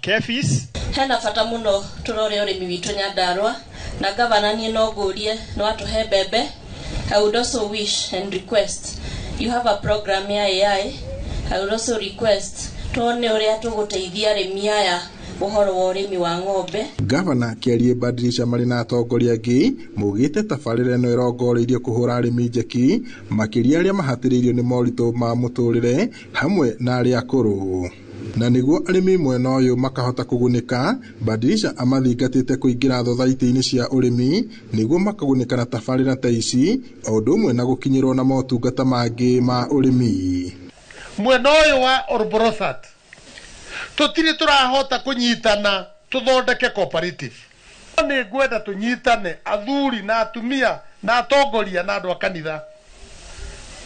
KEPHIS. Hena bata mũno tũrore ũrĩmi witũ Nyandarua na gavana niĩ no ngũrie no atũhe mbembe. I would also wish and request you have a program ya AI. I would also request tuone ũrĩa tũgũteithia arĩmi aya ũhoro wa ũrĩmi wa ng'ombe. Gavana Kĩarie Badilisha marĩ na atongoria angĩ maugĩte tabarĩra ĩno ĩrongoreirio kũhũra arĩmi njeki makĩria arĩa mahatĩrĩirio nĩ moritũ ma mũtũrĩre hamwe na arĩa akũrũ. Na nĩguo arĩmi mwena ũyũ makahota kũgunĩka, Badilisha amathingatĩte kũingĩra thothaitĩ-inĩ cia ũrĩmi nĩguo makagunĩka na tabarĩra ta ici o ũndũ ũmwe na gũkinyĩrwo na motungata mangĩ ma ũrĩmi. Mwena ũyũ wa Orborosat tutire turahota kunyitana tuthondeke cooperative. Nĩ ngwenda tunyitane athuri na atumia na atongoria na andũ a kanitha,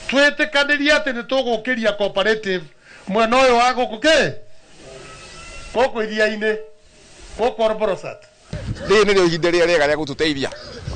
twĩtĩkanĩrie atĩ nĩ tũgũkĩria cooperative mwena ũyũ wa gũkũ kĩ gũkũ iria-inĩ gũkũ Orborosat. Rĩrĩ nĩrĩo ihinda rĩrĩa rĩega rĩa gũtũteithia.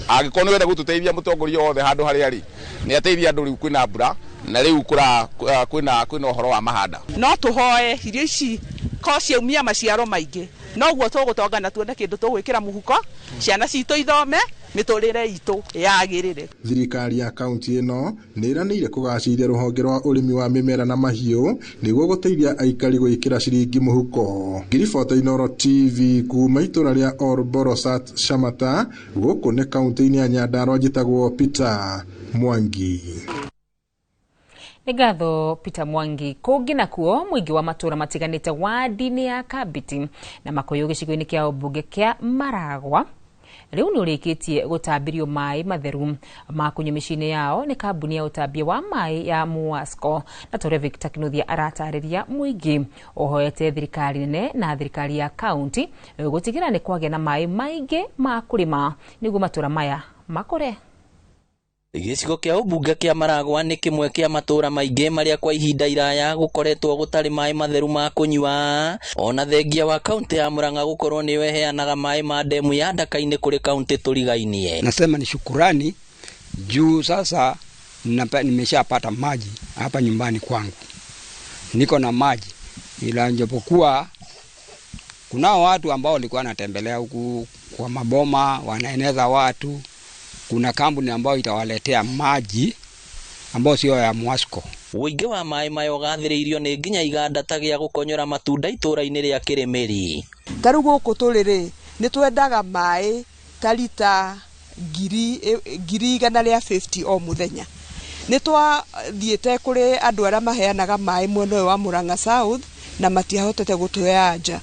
Angĩkorwo nĩ wenda gũtũteithia mũtongoria wothe handũ harĩa arĩ nĩ ateithia andũ. Rĩu kwĩna mbura na rĩu kwĩna ũhoro wa mahanda. No tũhoe irio ici ko ciaumia maciaro maingĩ noguo tũgũtonga na tuone kĩndũ tũgwĩkĩra mũhuko, ciana citũ ithome, mĩtũrĩre itũ yagĩrĩre. Thirikari ya kaunti ĩno nĩ ĩranĩire kũgacĩrithia rũhonge rwa ũrĩmi wa mĩmera na mahiũ nĩguo gũteithia aikari gwĩkĩra ciringi mũhuko. Ngiribota Inooro TV kuma itũra rĩa Orborosat Shamata gũkũ nĩ kaunti-inĩ ya Nyandarua, njĩtagwo Peter Mwangi. Nĩ ngatho Peter Mwangi. Kũngĩ nakuo mũingĩ wa matũra matiganĩte wadi-inĩ ya Kambiti na Makũyũ gĩcigo-inĩ kĩa ũmbunge kĩa Maragwa rĩu nĩ ũrĩkĩtie gũtambĩrio maĩ matheru ma kũnyua mĩciĩ-inĩ yao nĩ kambuni ya ũtambia wa maĩ ya Muwasco. Na torĩa Victor Kinuthia aratarĩria, mũingĩ ũhoete thirikari nene na thirikari ya kaunti gũtigĩrĩra nĩ kwagĩa na maĩ maingĩ ma kũrĩma nĩguo matũra maya makũre. Gĩcigo kĩa ũmbunge kĩa Maragwa nĩ kĩmwe kĩa matũra maingĩ marĩa kwa ihinda iraya gũkoretwo gũtarĩ maĩ matheru ma kũnyua. Ona thengia wa kaunti ya Murang'a gũkorwo nĩyo ĩheanaga maĩ ma ndemu ya Ndaka-inĩ kũrĩ kaunti tũrigainie. Nasema ni shukurani juu sasa nimeshapata maji hapa nyumbani kwangu, niko na maji, ila japokuwa kuna watu ambao walikuwa wanatembelea huku kwa maboma wanaeneza watu. Kuna kampuni ambayo itawaletea maji ambayo sio ya Muwasco. Ũingĩ wa maĩ mayo gathĩrĩirio nĩ nginya iganda ta gĩa gũkonyora matunda itũra-inĩ rĩa Kĩrĩmĩri. Ta rĩu gũkũ tũrĩ rĩ, nĩ twendaga maĩ ta rita 150 o mũthenya. Nĩ twathiĩte kũrĩ andũ arĩa maheanaga maĩ mwena ũyũ wa Murang'a South na matiahotete gũtũhe anja.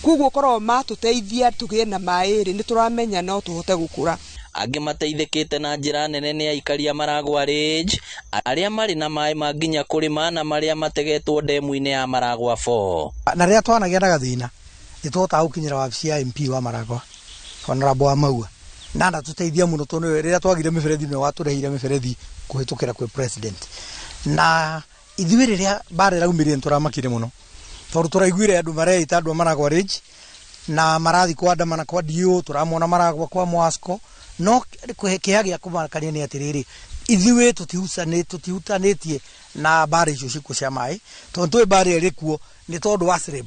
Koguo korwo matũteithia tũgĩe na maĩ rĩ, nĩ tũramenya no tũhote gũkũra. Angĩ mateithĩkĩte na njĩra nene nĩ aikari a Maragwa Ridge arĩa marĩ na maĩ ma nginya kũrĩma na marĩa mategetwo ndemu-inĩ ya Maragwa 4. Na rĩrĩa twanagĩa na gathĩna nĩ tũhotaga gũkinyĩra wabici ya MP wa Maragwa Honorable wa Maua na ndatũteithia mũno tondũ rĩrĩa twagire mĩberethi nĩwe watũrehire mĩberethi kũhĩtũkĩra kwĩ president. Na ithuĩ rĩrĩa mbara ĩraumĩrire nĩ tũramakire mũno tondũ tũraiguire andũ mareita andũ a Maragwa Ridge na marathi kwandamana kwa DO, tũramona Maragwa kwa Muwasco. No kĩeha gĩa kũmakania nĩ atĩrĩrĩ, ithuĩ tũtihutanĩtie na mbara icio cikuo cia maĩ tondũ tũĩ mbara ĩrĩ kuo nĩ tondũ wa SREB.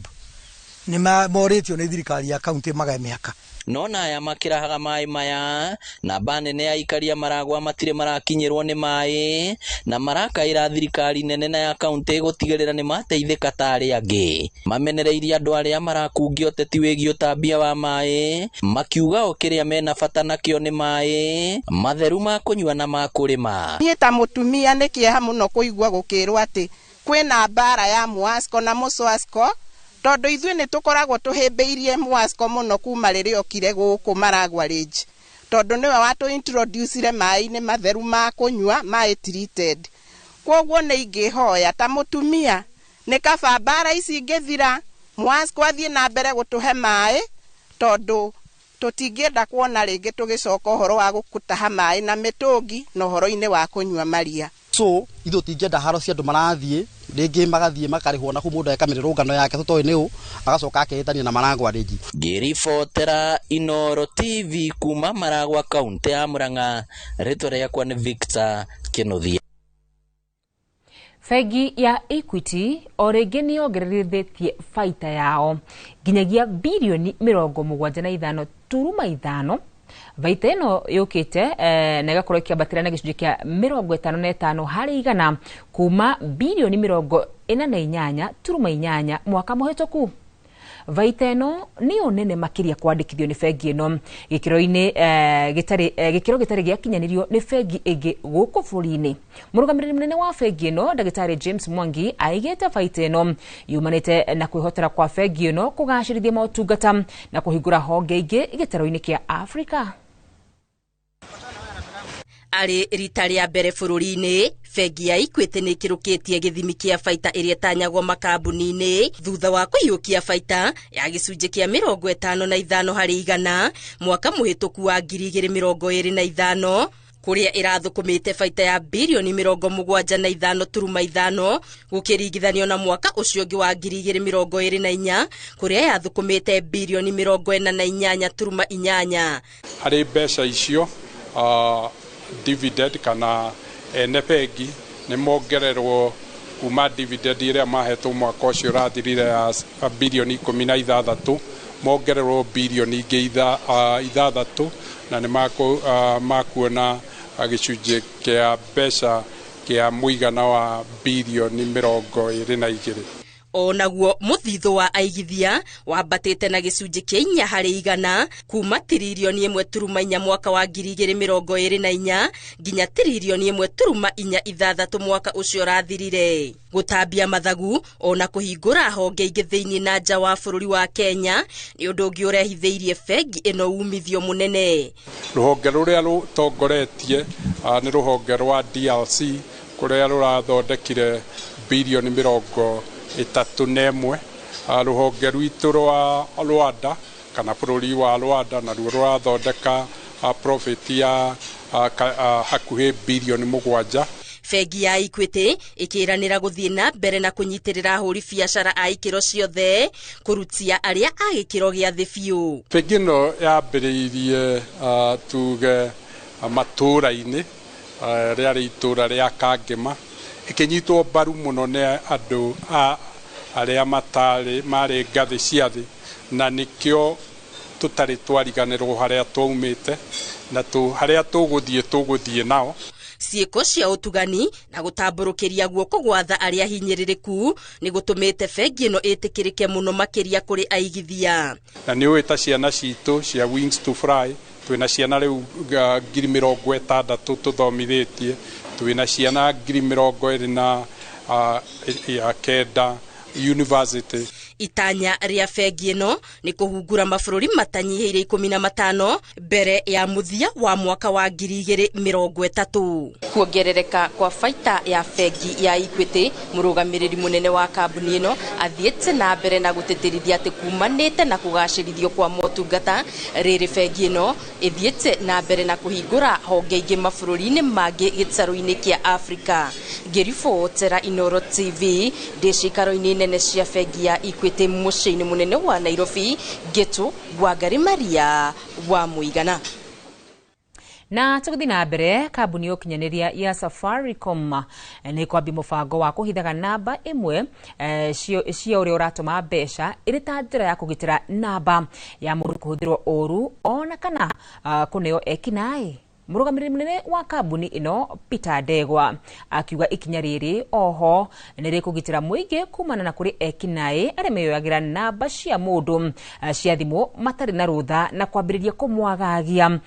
Nĩ morĩtio nĩ thirikari ya kaunti magae mĩhaka. No naya makĩrahaga maĩ maya, namba nene ya aikaria Maragwa matirĩ marakinyĩrwo nĩ maĩ na marakaĩra thirikari nene na ya kaunti gũtigĩrĩra nĩ mateithĩka ta arĩa angĩ. Mamenereirie andũ arĩa marakungia ũteti wĩgiĩ ũtambia wa maĩ, makiuga o kĩrĩa mena bata nakĩo nĩ maĩ matheru ma kũnyua na ma kũrĩma. Niĩ ta mũtumia nĩ kĩeha mũno kũigua gũkĩrwo atĩ kwĩna mbara ya Mwasco na Mũswasco, tondũ ithuĩ nĩ tũkoragwo tũhĩmbĩirie Mwasco mũno kuma rĩrĩa okire gũkũ Maragwa Range, tondũ nĩwe watũ introducire maĩ-inĩ matheru ma kũnyua, maĩ treated. Kwoguo nĩ ingĩhoya ta mũtumia nĩ kaba mbara ici ingĩthira, Mwasco athiĩ na mbere gũtũhe maĩ, tondũ tũtingĩenda kuona rĩngĩ tũgĩcoka ũhoro wa gũtaha maĩ na mĩtũngi na ũhoro-inĩ wa kũnyua maria. So ithuĩ tũtingĩenda haro cia andũ marathiĩ rĩngĩ magathiĩ makarĩhwo na kũu mũndũ eka mĩrũrũngano yake tũtoĩ nĩ ũ, agacoka akehĩtania na Maragwa rĩngĩ. Ngĩribotera Inooro TV kuma Maragwa kaunti ya Murang'a, rĩtwa rĩakwa nĩ Victor Kĩnuthia. Bengi ya Equity o rĩngĩ nĩ yongererithĩtie baita yao nginyagia birioni 75.5. Baita ĩno yũkĩte na ĩgakorwo ĩkĩambatĩra na gĩcunjĩ kĩa 55 harĩ igana kuma birioni 48.8 mwaka mũhĩtũku. Baita ĩno nĩyo nene makĩria kwandĩkithio nĩ bengi ĩno gĩkĩro-inĩ gĩkĩro gĩtarĩ gĩakinyanĩrio nĩ bengi ĩngĩ gũkũ bũrũri-inĩ. Mũrũgamĩrĩri mũnene wa bengi ĩno ndagĩtarĩ James Mwangi aigĩte baita ĩno yumanĩte na kwĩhotera kwa bengi ĩno kũgacĩrithia motungata na kũhingũra honge ingĩ gĩtarũ-inĩ kĩa Afrika. Arĩ rita rĩa mbere bũrũri-inĩ, bengi ya Equity nĩ ĩkĩrũkĩtie gĩthimi kĩa baita ĩrĩa ĩtanyagwo makambuni-inĩ thutha wa kũiyũkia baita ya gĩcunjĩ kĩa 55 harĩ igana mwaka mũhĩtũku wa 2025, kũrĩa ĩrathũkũmĩte baita ya birioni 75.5 gũkĩringithanio na mwaka ũcio ũngĩ wa 2024 kũrĩa yathũkũmĩte birioni 48.8. Harĩ mbeca icio dividend kana ene bengi nĩ mongererwo kuma dividend ĩrĩa mahetwo mwaka ũcio ũrathirire ya birioni 16, mongererwo birioni ingĩ 6, na nĩ makuona gĩcunjĩ kĩa mbeca kĩa mũigana wa birioni 22. Onaguo mũthithũ wa aigithia wambatĩte na gĩcunjĩ kĩa 4 harĩ igana kuma tiririoni 1.4 mwaka wa 2024 nginya tiririoni 1.46 mwaka ũcio ũrathirire. Gũtambia mathagu ona kũhingũra honge ingĩ thĩinĩ na nja wa bũrũri wa Kenya nĩ ũndũ ũngĩ ũrehithĩirie bengi ĩno umithio mũnene. Rũhonge rũrĩa rũtongoretie nĩ rũhonge rwa DRC kũrĩa rũrathondekire birioni 31. Rũhonge rwitũ rwa Rwanda kana bũrũri wa Rwanda naruo rũrathondeka profit ya hakuhĩ birioni 7. Bengi ya Equity ĩkĩranĩra gũthiĩ na mbere na kũnyitĩrĩra ahũri biacara a ikĩro ciothe kũrutia arĩa a gĩkĩro gĩa thĩ biũ. Bengi ĩno yambĩrĩirie tuge matũũra-inĩ, rĩarĩ itũũra rĩa Kangema, ĩkĩnyitwo mbaru mũno nĩ andũ arĩa matarĩ marĩ ngathĩ cia thĩ, na nĩkĩo tũtarĩ twariganĩrwo harĩa twaumĩte na harĩa tũgũthiĩ nao. Ciĩko cia ũtugani na gũtambũrũkĩria guoko gwatha arĩa hinyĩrĩrĩku nĩ gũtũmĩte bengi ĩno ĩtĩkĩrĩke mũno makĩria kũrĩ aigithia. Na nĩ ũĩ ta ciana citũ cia Wings to Fly, twĩna ciana rĩu 60,000 tũthomithĩtie, twĩna ciana 29,000 university. Itanya rĩa bengi ĩno nĩ kũhungura mabũrũri matanyihĩire 15 mbere ya mũthia wa mwaka wa 2030. Kuongerereka kwa baita ya bengi ya Equity, mũrũgamĩrĩri mũnene wa kambuni ĩno athiĩte na mbere na gũtĩtĩrithia atĩ kumanĩte na kũgacĩrithio kwa motungata, rĩrĩ bengi ĩno ĩthiĩte na mbere na kũhingũra honge ingĩ mabũrũri-inĩ mangĩ gĩtarũ-inĩ kĩa Afrika. Ngĩribotera Inooro TV ndĩ ciikaro-inĩ nene cia bengi ya Equity mũciĩ-inĩ mũnene wa Nairobi, Ngĩtũ Wangari Maria wa Mũigana. Na tũgĩthiĩ na mbere, kambuni ya ũkinyanĩria ya Safaricom nĩ kwambia mũbango wa kũhithaga namba ĩmwe cia ũrĩa ũratũma mbeca ĩrĩ ta njĩra ya kũgitĩra namba ya mũndũ kũhũthĩrwo ũru ona kana kũneo ekinaĩ. Mũrũgamĩrĩri mũnene wa kambuni ĩno Peter Ndegwa akiuga ikinya rĩrĩ oho nĩ rĩkũgitĩra mũingĩ kumana na kũrĩ ekinaĩ arĩa meyoyagĩra namba cia mũndũ cia thimũ matarĩ na rũtha na kwambĩrĩria kũmwagagia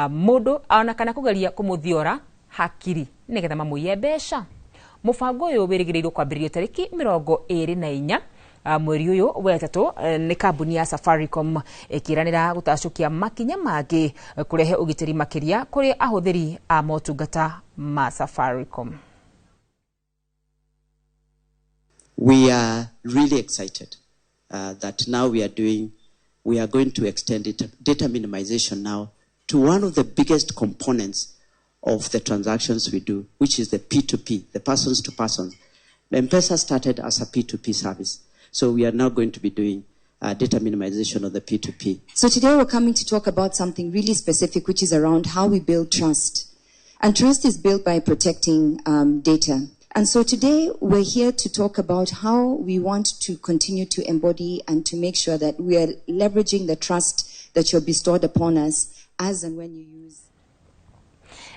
mũndũ ona kana kũgeria kũmũthiora hakiri nĩgetha mamũiye mbeca. Mũbango ũyũ wĩrĩgĩrĩirwo kwambĩrĩrio tarĩki 24 mweri ũyũ wetatũ nĩ kambuni ya Safaricom ĩkĩranĩra gũtacũkia makinya mangĩ kũrehe ũgitĩri makĩria kũrĩ ahũthĩri a motungata ma Safaricom. We are really excited that now we are going to extend it, data minimization now to one of the biggest components of the transactions we do, which is the P2P, the persons to persons. M-Pesa started as a P2P service. So we are now going to be doing data minimization of the P2P. So today we're coming to talk about something really specific, which is around how we build trust. And trust is built by protecting data. And so today we're here to talk about how we want to continue to embody and to make sure that we are leveraging the trust that you're bestowed upon us as and when you use.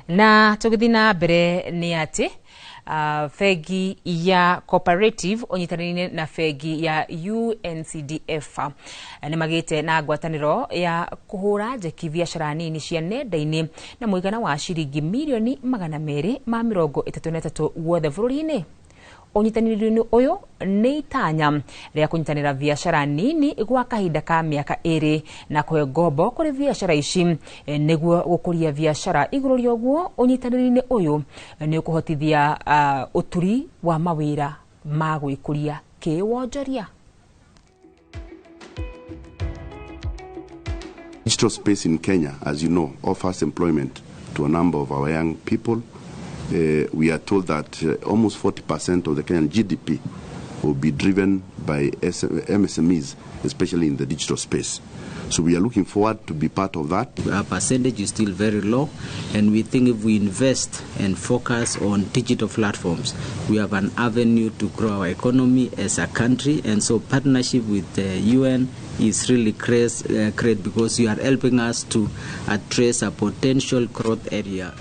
Na tũgĩthiĩ na mbere nĩ atĩ bengi ya Cooperative ũnyitanĩire na bengi ya UNCDF nĩ magĩte na ngwatanĩro ya kũhũra njeki biacara nini cia nenda-inĩ na mũigana wa ciringi mirioni 233 guothe bũrũri-inĩ. Ũnyitanĩri ũyũ nĩ itanya rĩa kũnyitanĩra biacara nini gwa kahinda ka mĩaka 2 na kũhe ngombo kũrĩ biacara ici nĩguo gũkũria biacara. Igũrũ rĩa ũguo, ũnyitanĩri-inĩ ũyũ nĩ ũkũhotithia ũturi wa mawĩra ma gwĩkũria kĩwonjoria. Digital space in Kenya, as you know, offers employment to a number of our young people. We are told that almost 40% of the Kenyan GDP will be driven by MSMEs, especially in the digital space. So we are looking forward to be part of that. Our percentage is still very low, and we think if we invest and focus on digital platforms, we have an avenue to grow our economy as a country. And so partnership with the UN is really great because you are helping us to address a potential growth area.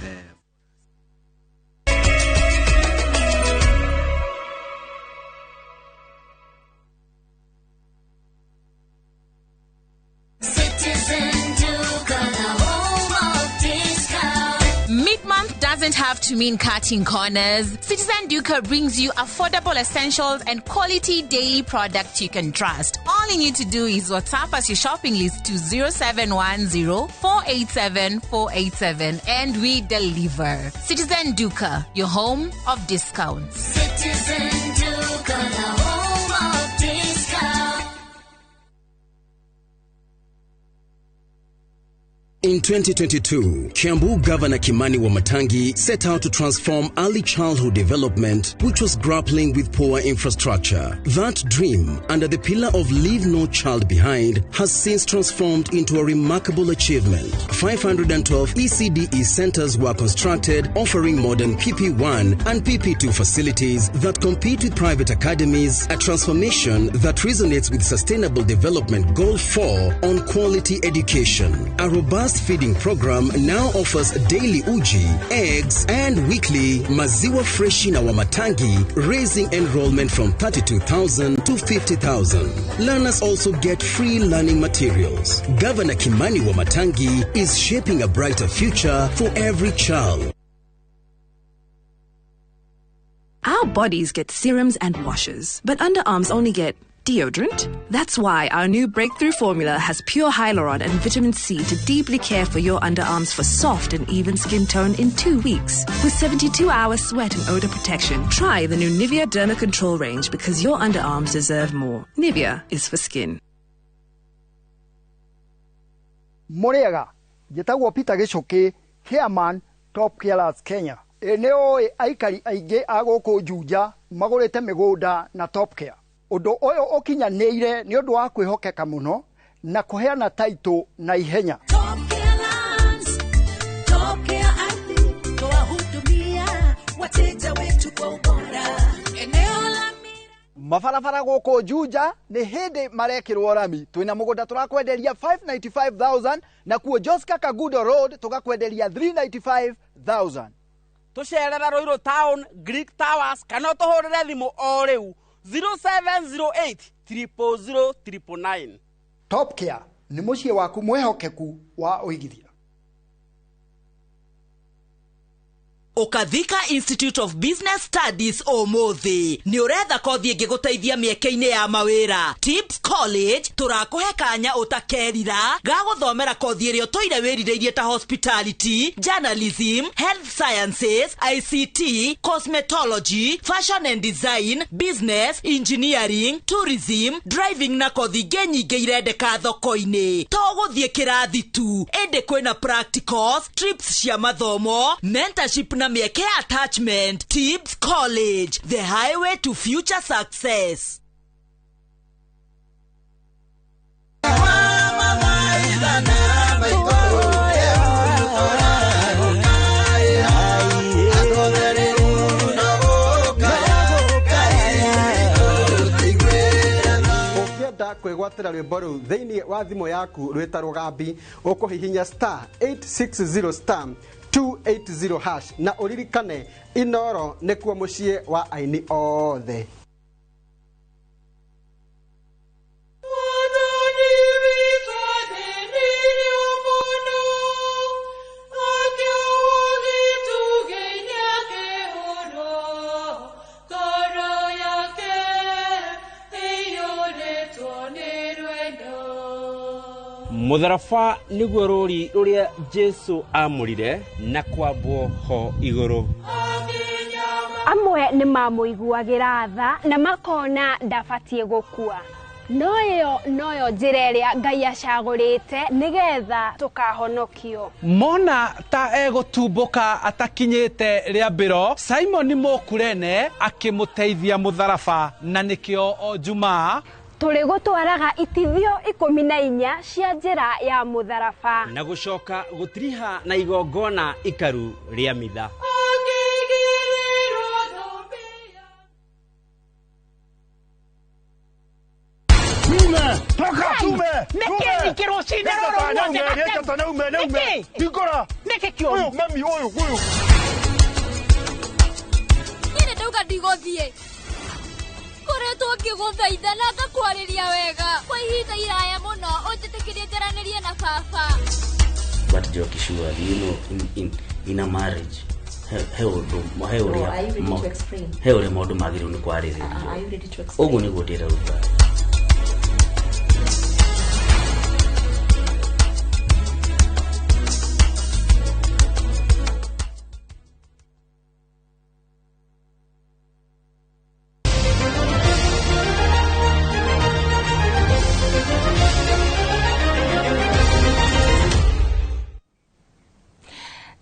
Doesn't have to mean cutting corners. Citizen Duka brings you affordable essentials and quality daily products you can trust. All you need to do is WhatsApp us your shopping list to 0710 487 487 and we deliver. Citizen Duka, your home of discounts. Citizen Duka, the home of discounts. In 2022, Kiambu Governor Kimani Wamatangi set out to transform early childhood development, which was grappling with poor infrastructure. That dream, under the pillar of Leave No Child Behind, has since transformed into a remarkable achievement. 512 ECDE centers were constructed, offering modern PP1 and PP2 facilities that compete with private academies, a transformation that resonates with Sustainable Development Goal 4 on quality education. A robust feeding program now offers daily uji, eggs, and weekly maziwa freshi na Wamatangi, raising enrollment from 32,000 to 50,000. Learners also get free learning materials. Governor Kimani Wamatangi is shaping a brighter future for every child. Our bodies get serums and washes, but underarms only get deodorant? That's why our new breakthrough formula has pure hyaluron and vitamin C to deeply care for your underarms for soft and even skin tone in 2 weeks. With 72-hour sweat and odor protection, try the new Nivea Derma Control range because your underarms deserve more. Nivea is for skin. Muriaga, njĩtagwo Peter Gĩcũkĩ, chairman Top Killers Kenya. Nĩ aikari aingĩ a gũkũ Juja magũrĩte mĩgũnda na Top Care. Ũndũ ũyũ ũkinyanĩire nĩ ũndũ wa kwĩhokeka mũno na kũheana taitũ na ihenya. Top Care Lands, Top Mabarabara gũkũ Juja nĩ hĩndĩ marekĩrwo rami. Twĩna mũgũnda tũrakwenderia 595,000 nakuo Joska Kagudo Road tũgakwenderia 395,000. Tũcerere Ruiru Town, Greek Towers, kana ũtũhũrĩre thimũ o rĩu 0708 000 999. Top Care nĩ mũciĩ waku mwĩhokeku wa ũigithia. Ũkathika Institute of Business Studies ũmũthĩ nĩ ũretha kothi ĩngĩgũteithia mĩeke-inĩ ya mawĩra. Tips College tũrakũhe kanya ũtakerira ga gũthomera kothi ĩrĩa ũtũire wĩrirĩirie ta hospitality, journalism, health sciences, ICT, cosmetology, fashion and design, business, engineering, tourism, driving na kothi ingĩ nyingĩ irendeka thoko-inĩ. To gũthiĩ kĩrathi tu, ĩndĩ kwĩna practicals, trips cia mathomo, mentorship na mĩeke ya attachment. Tips College, the highway to future success. Ũngĩenda kwĩgwatĩra rwĩmbo rũu thĩinĩ wa thimũ yaku rwĩta rũgambi, ũkũhihinya star 860 star 280 hash na ũririkane Inoro nĩkuo mũciĩ wa aini othe. Mũtharaba nĩguo rũri rũrĩa Jesu amũrire na kwambwo ho igũrũ. Amwe nĩ mamũiguagĩra tha na makona ndabatiĩ gũkua, no ĩyo noyo njĩra ĩrĩa Ngai acagũrĩte nĩgetha tũkahonokio. Mona ta egũtumbũka atakinyĩte rĩambĩro, Simon Mũkurene akĩmũteithia mũtharaba, na nĩkĩo o Jumaa tũrĩ gũtwaraga itithio 14 cia njĩra ya mũtharaba na gũcoka gũtiriha na igongona ikaru rĩa mitha. Niĩ nĩ ndauga ndigũthiĩ. Ngoretwo ngĩgũthaitha na ngakwarĩria wega kwa ihinda iraya mũno, ũnjĩtĩkĩrie njaranĩrie na baba. But Joki, surely, you know, in a marriage, he ũndũ he Oh, are you ready to explain? He ũrĩa maũndũ magĩrĩirwo nĩ kwarĩrĩrio. Are you ready to explain? Ũguo nĩguo ndĩrauga.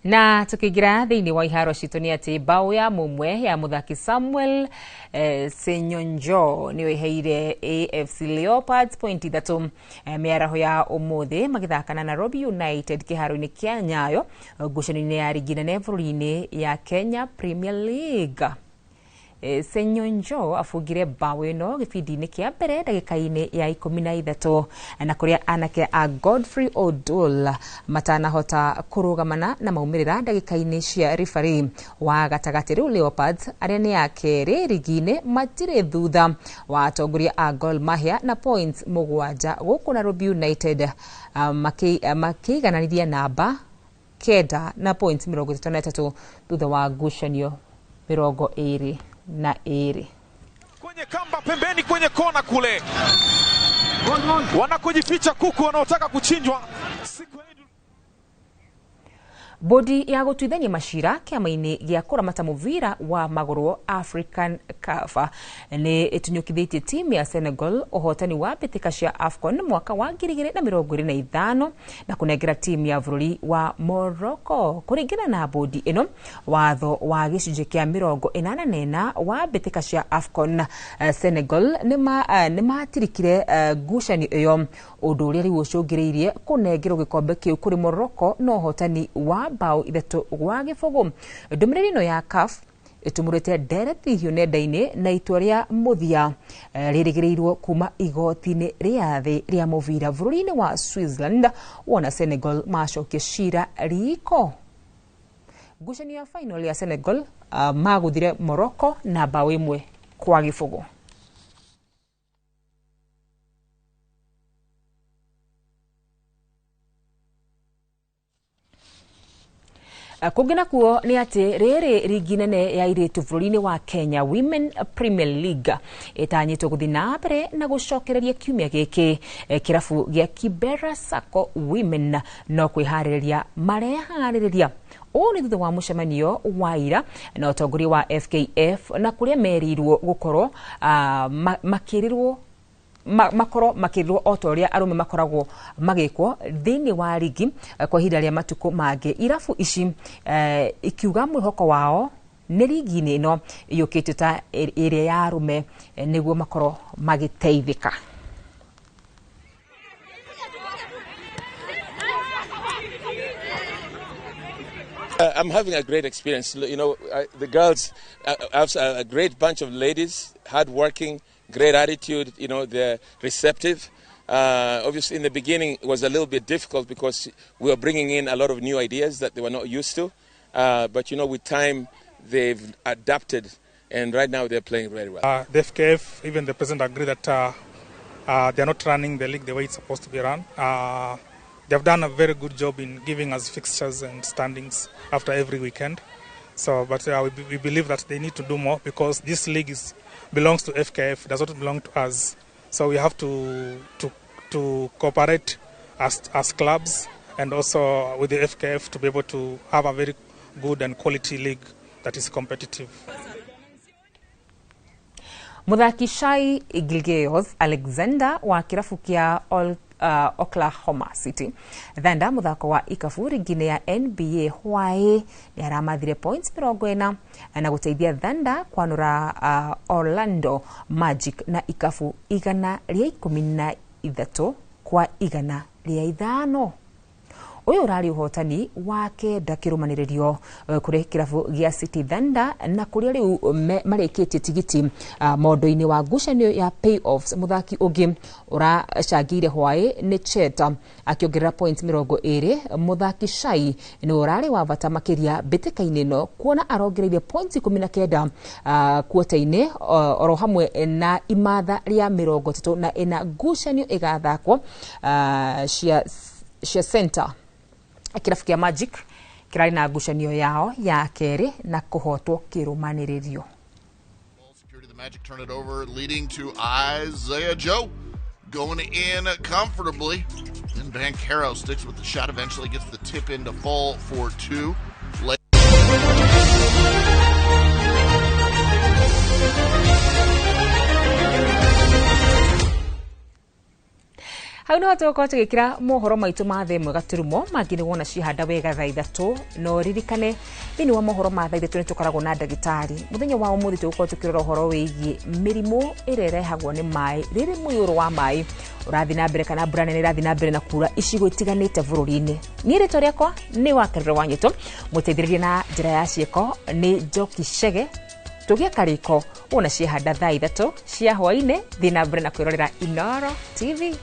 Na tukiingira thiini wa iharo citũ nĩ atĩ mbaũ ya mũmwe ya mũthaki Samuel Senyonjo nĩyo ĩheire AFC Leopards point 3 mĩaraho ya ũmũthĩ magĩthaka na Nairobi United kĩharo-inĩ kĩa Nyayo ngucanio-inĩ ya rigi nene bũrũri-inĩ ya Kenya Premier League. Senyonjo abungire mbaũ ĩno gĩbindi-inĩ kĩa mbere ndagĩka-inĩ ya 13 na kũrĩa anake a Godfrey Odul matanahota kũrũgamana na maumĩrĩra ndagĩka-inĩ cia ribari wa gatagatĩ. Rĩu Leopards arĩa nĩ a kerĩ rigi-inĩ matirĩ thutha wa atongoria a Gor Mahia na points 7 gũkũ Nairobi United makĩigananithia namba 9 na points 33 thutha wa ngucanio 22. Kwenye kamba pembeni, kwenye kona kule wanakojificha kuku wanaotaka kuchinjwa. Bodi ya gũtuithania macira kĩama-inĩ gĩa kũramata mũbira wa magũrũ African CAF nĩ ĩtunyũkithĩtie timu ya Senegal ũhotani wa mbĩtĩka cia AFCON mwaka wa 2025 na kũnengera timu ya bũrũri wa Morocco. Kũringana na bodi ĩno, watho wa gĩcunjĩ kĩa 84 wa mbĩtĩka cia AFCON, Senegal nĩ matirikire ngucanio ĩyo, ũndũ ũrĩa rĩu ũcũngĩrĩirie kũnengerwo gĩkombe kĩu kũrĩ Morocco na ũhotani wa mbaũ 3-0. Ndũmĩrĩri ĩno ya CAF Ĩtumũrĩte ndereti hiũ nenda-inĩ na itua rĩa mũthia rĩrĩgĩrĩirwo kuma igoti-inĩ rĩa thĩ rĩa mũbira bũrũri-inĩ wa Switzerland, wona Senegal macokia cira riko. Ngucanio ya final ya Senegal maguthire Morocco na bao 1-0. Kũngĩ nakuo nĩ atĩ rĩrĩ rigi nene ya airĩtu bũrũri-inĩ wa Kenya, Women Premier League, ĩtanyĩtwo gũthiĩ na mbere na gũcokereria kiumia gĩkĩ. Kĩrabu gĩa Kibera Sacco Women no kwĩharĩrĩria mareharĩrĩria. Ũũ nĩ thutha wa mũcemanio wa ira na ũtongoria wa FKF, na kũrĩa merirwo gũkorwo makĩrĩrwo makorwo makĩrwo o ta ũrĩa arũme makoragwo magĩkwo thĩinĩ wa rigi kwa ihinda rĩa matukũ mangĩ. Irabu ici ikiuga mwĩhoko wao nĩ rigi-inĩ ĩno ĩyũkĩtio ta ĩrĩa ya arũme nĩguo makorwo magĩteithĩka. I'm having a great experience. You know, the girls, I have a great bunch of ladies, hardworking, great attitude. You know, they're receptive. Obviously, in the beginning, it was a little bit difficult because we were bringing in a lot of new ideas that they were not used to. But, you know, with time, they've adapted, and right now they're playing very well. The FKF, even the president, agree that they're not running the league the way it's supposed to be run. They've done a very good job in giving us fixtures and standings after every weekend. So, but we believe that they need to do more because this league belongs to FKF, does not belong to us. So we have to cooperate as clubs and also with the FKF to be able to have a very good and quality league that is competitive. Muthaki Shai Gilgeous Alexander wa kirabu kia Oklahoma City Thunder muthako wa ikabu rigi-inĩ ya NBA hwaĩ nĩ aramathire points 40 na gũteithia Thunder kwanũra Orlando Magic na ikabu 113 kwa 105. Ũyũ ũrarĩ ũhotani wa kenda kĩrũmanĩrĩrio kũrĩ kĩrabu gĩa City Thunder, na kũrĩa rĩu marĩkĩtie tigiti mondo-inĩ wa ngucanio ya payoffs. Mũthaki ũngĩ ũracangĩire hwaĩ nĩ Chet akĩongerera points 20. Mũthaki Shai nĩ ũrarĩ wa bata makĩria mbĩtĩka-inĩ ĩno kuona arongereire points 19 kuota-inĩ oro hamwe na imatha rĩa 34 ngucanio ĩgathakwo cia center. Kĩrabu kĩa Magic kĩrarĩ na ngucanio yao ya kerĩ na kũhotwo kĩrũmanĩrĩrio. The Magic turn it over, leading to Isaiah Joe going in comfortably. Then Banchero sticks with the shot, eventually gets the tip in to fall for two. Hau niho tũgũkorwo tũgĩkĩra mohoro maitũ ma thaa ĩmwe gaturumo mangĩ nĩ wona cihanda wega thaa ithatũ. No ririkane thĩinĩ wa mohoro ma thaa ithatũ nĩ tũkoragwo na ndagĩtarĩ. Mũthenya wa ũmũthĩ tũgũkorwo tũkĩrora ũhoro wĩgiĩ mĩrimũ ĩrĩa ĩrehagwo nĩ maĩ rĩrĩ mũiyũro wa maĩ ũrathiĩ na mbere kana mbura nene ĩrathiĩ na mbere na kura icigo itiganĩte bũrũri-inĩ. Niĩ rĩtwa rĩakwa nĩ Wakarĩro wa Nyĩtũ, mũteithĩrĩria na njĩra ya ciĩko nĩ Njoki Chege. Tũgĩe karĩko wona ciehanda thaa ithatũ cia hwaĩ-inĩ. Thiĩ na mbere na kwĩrorera Inooro TV.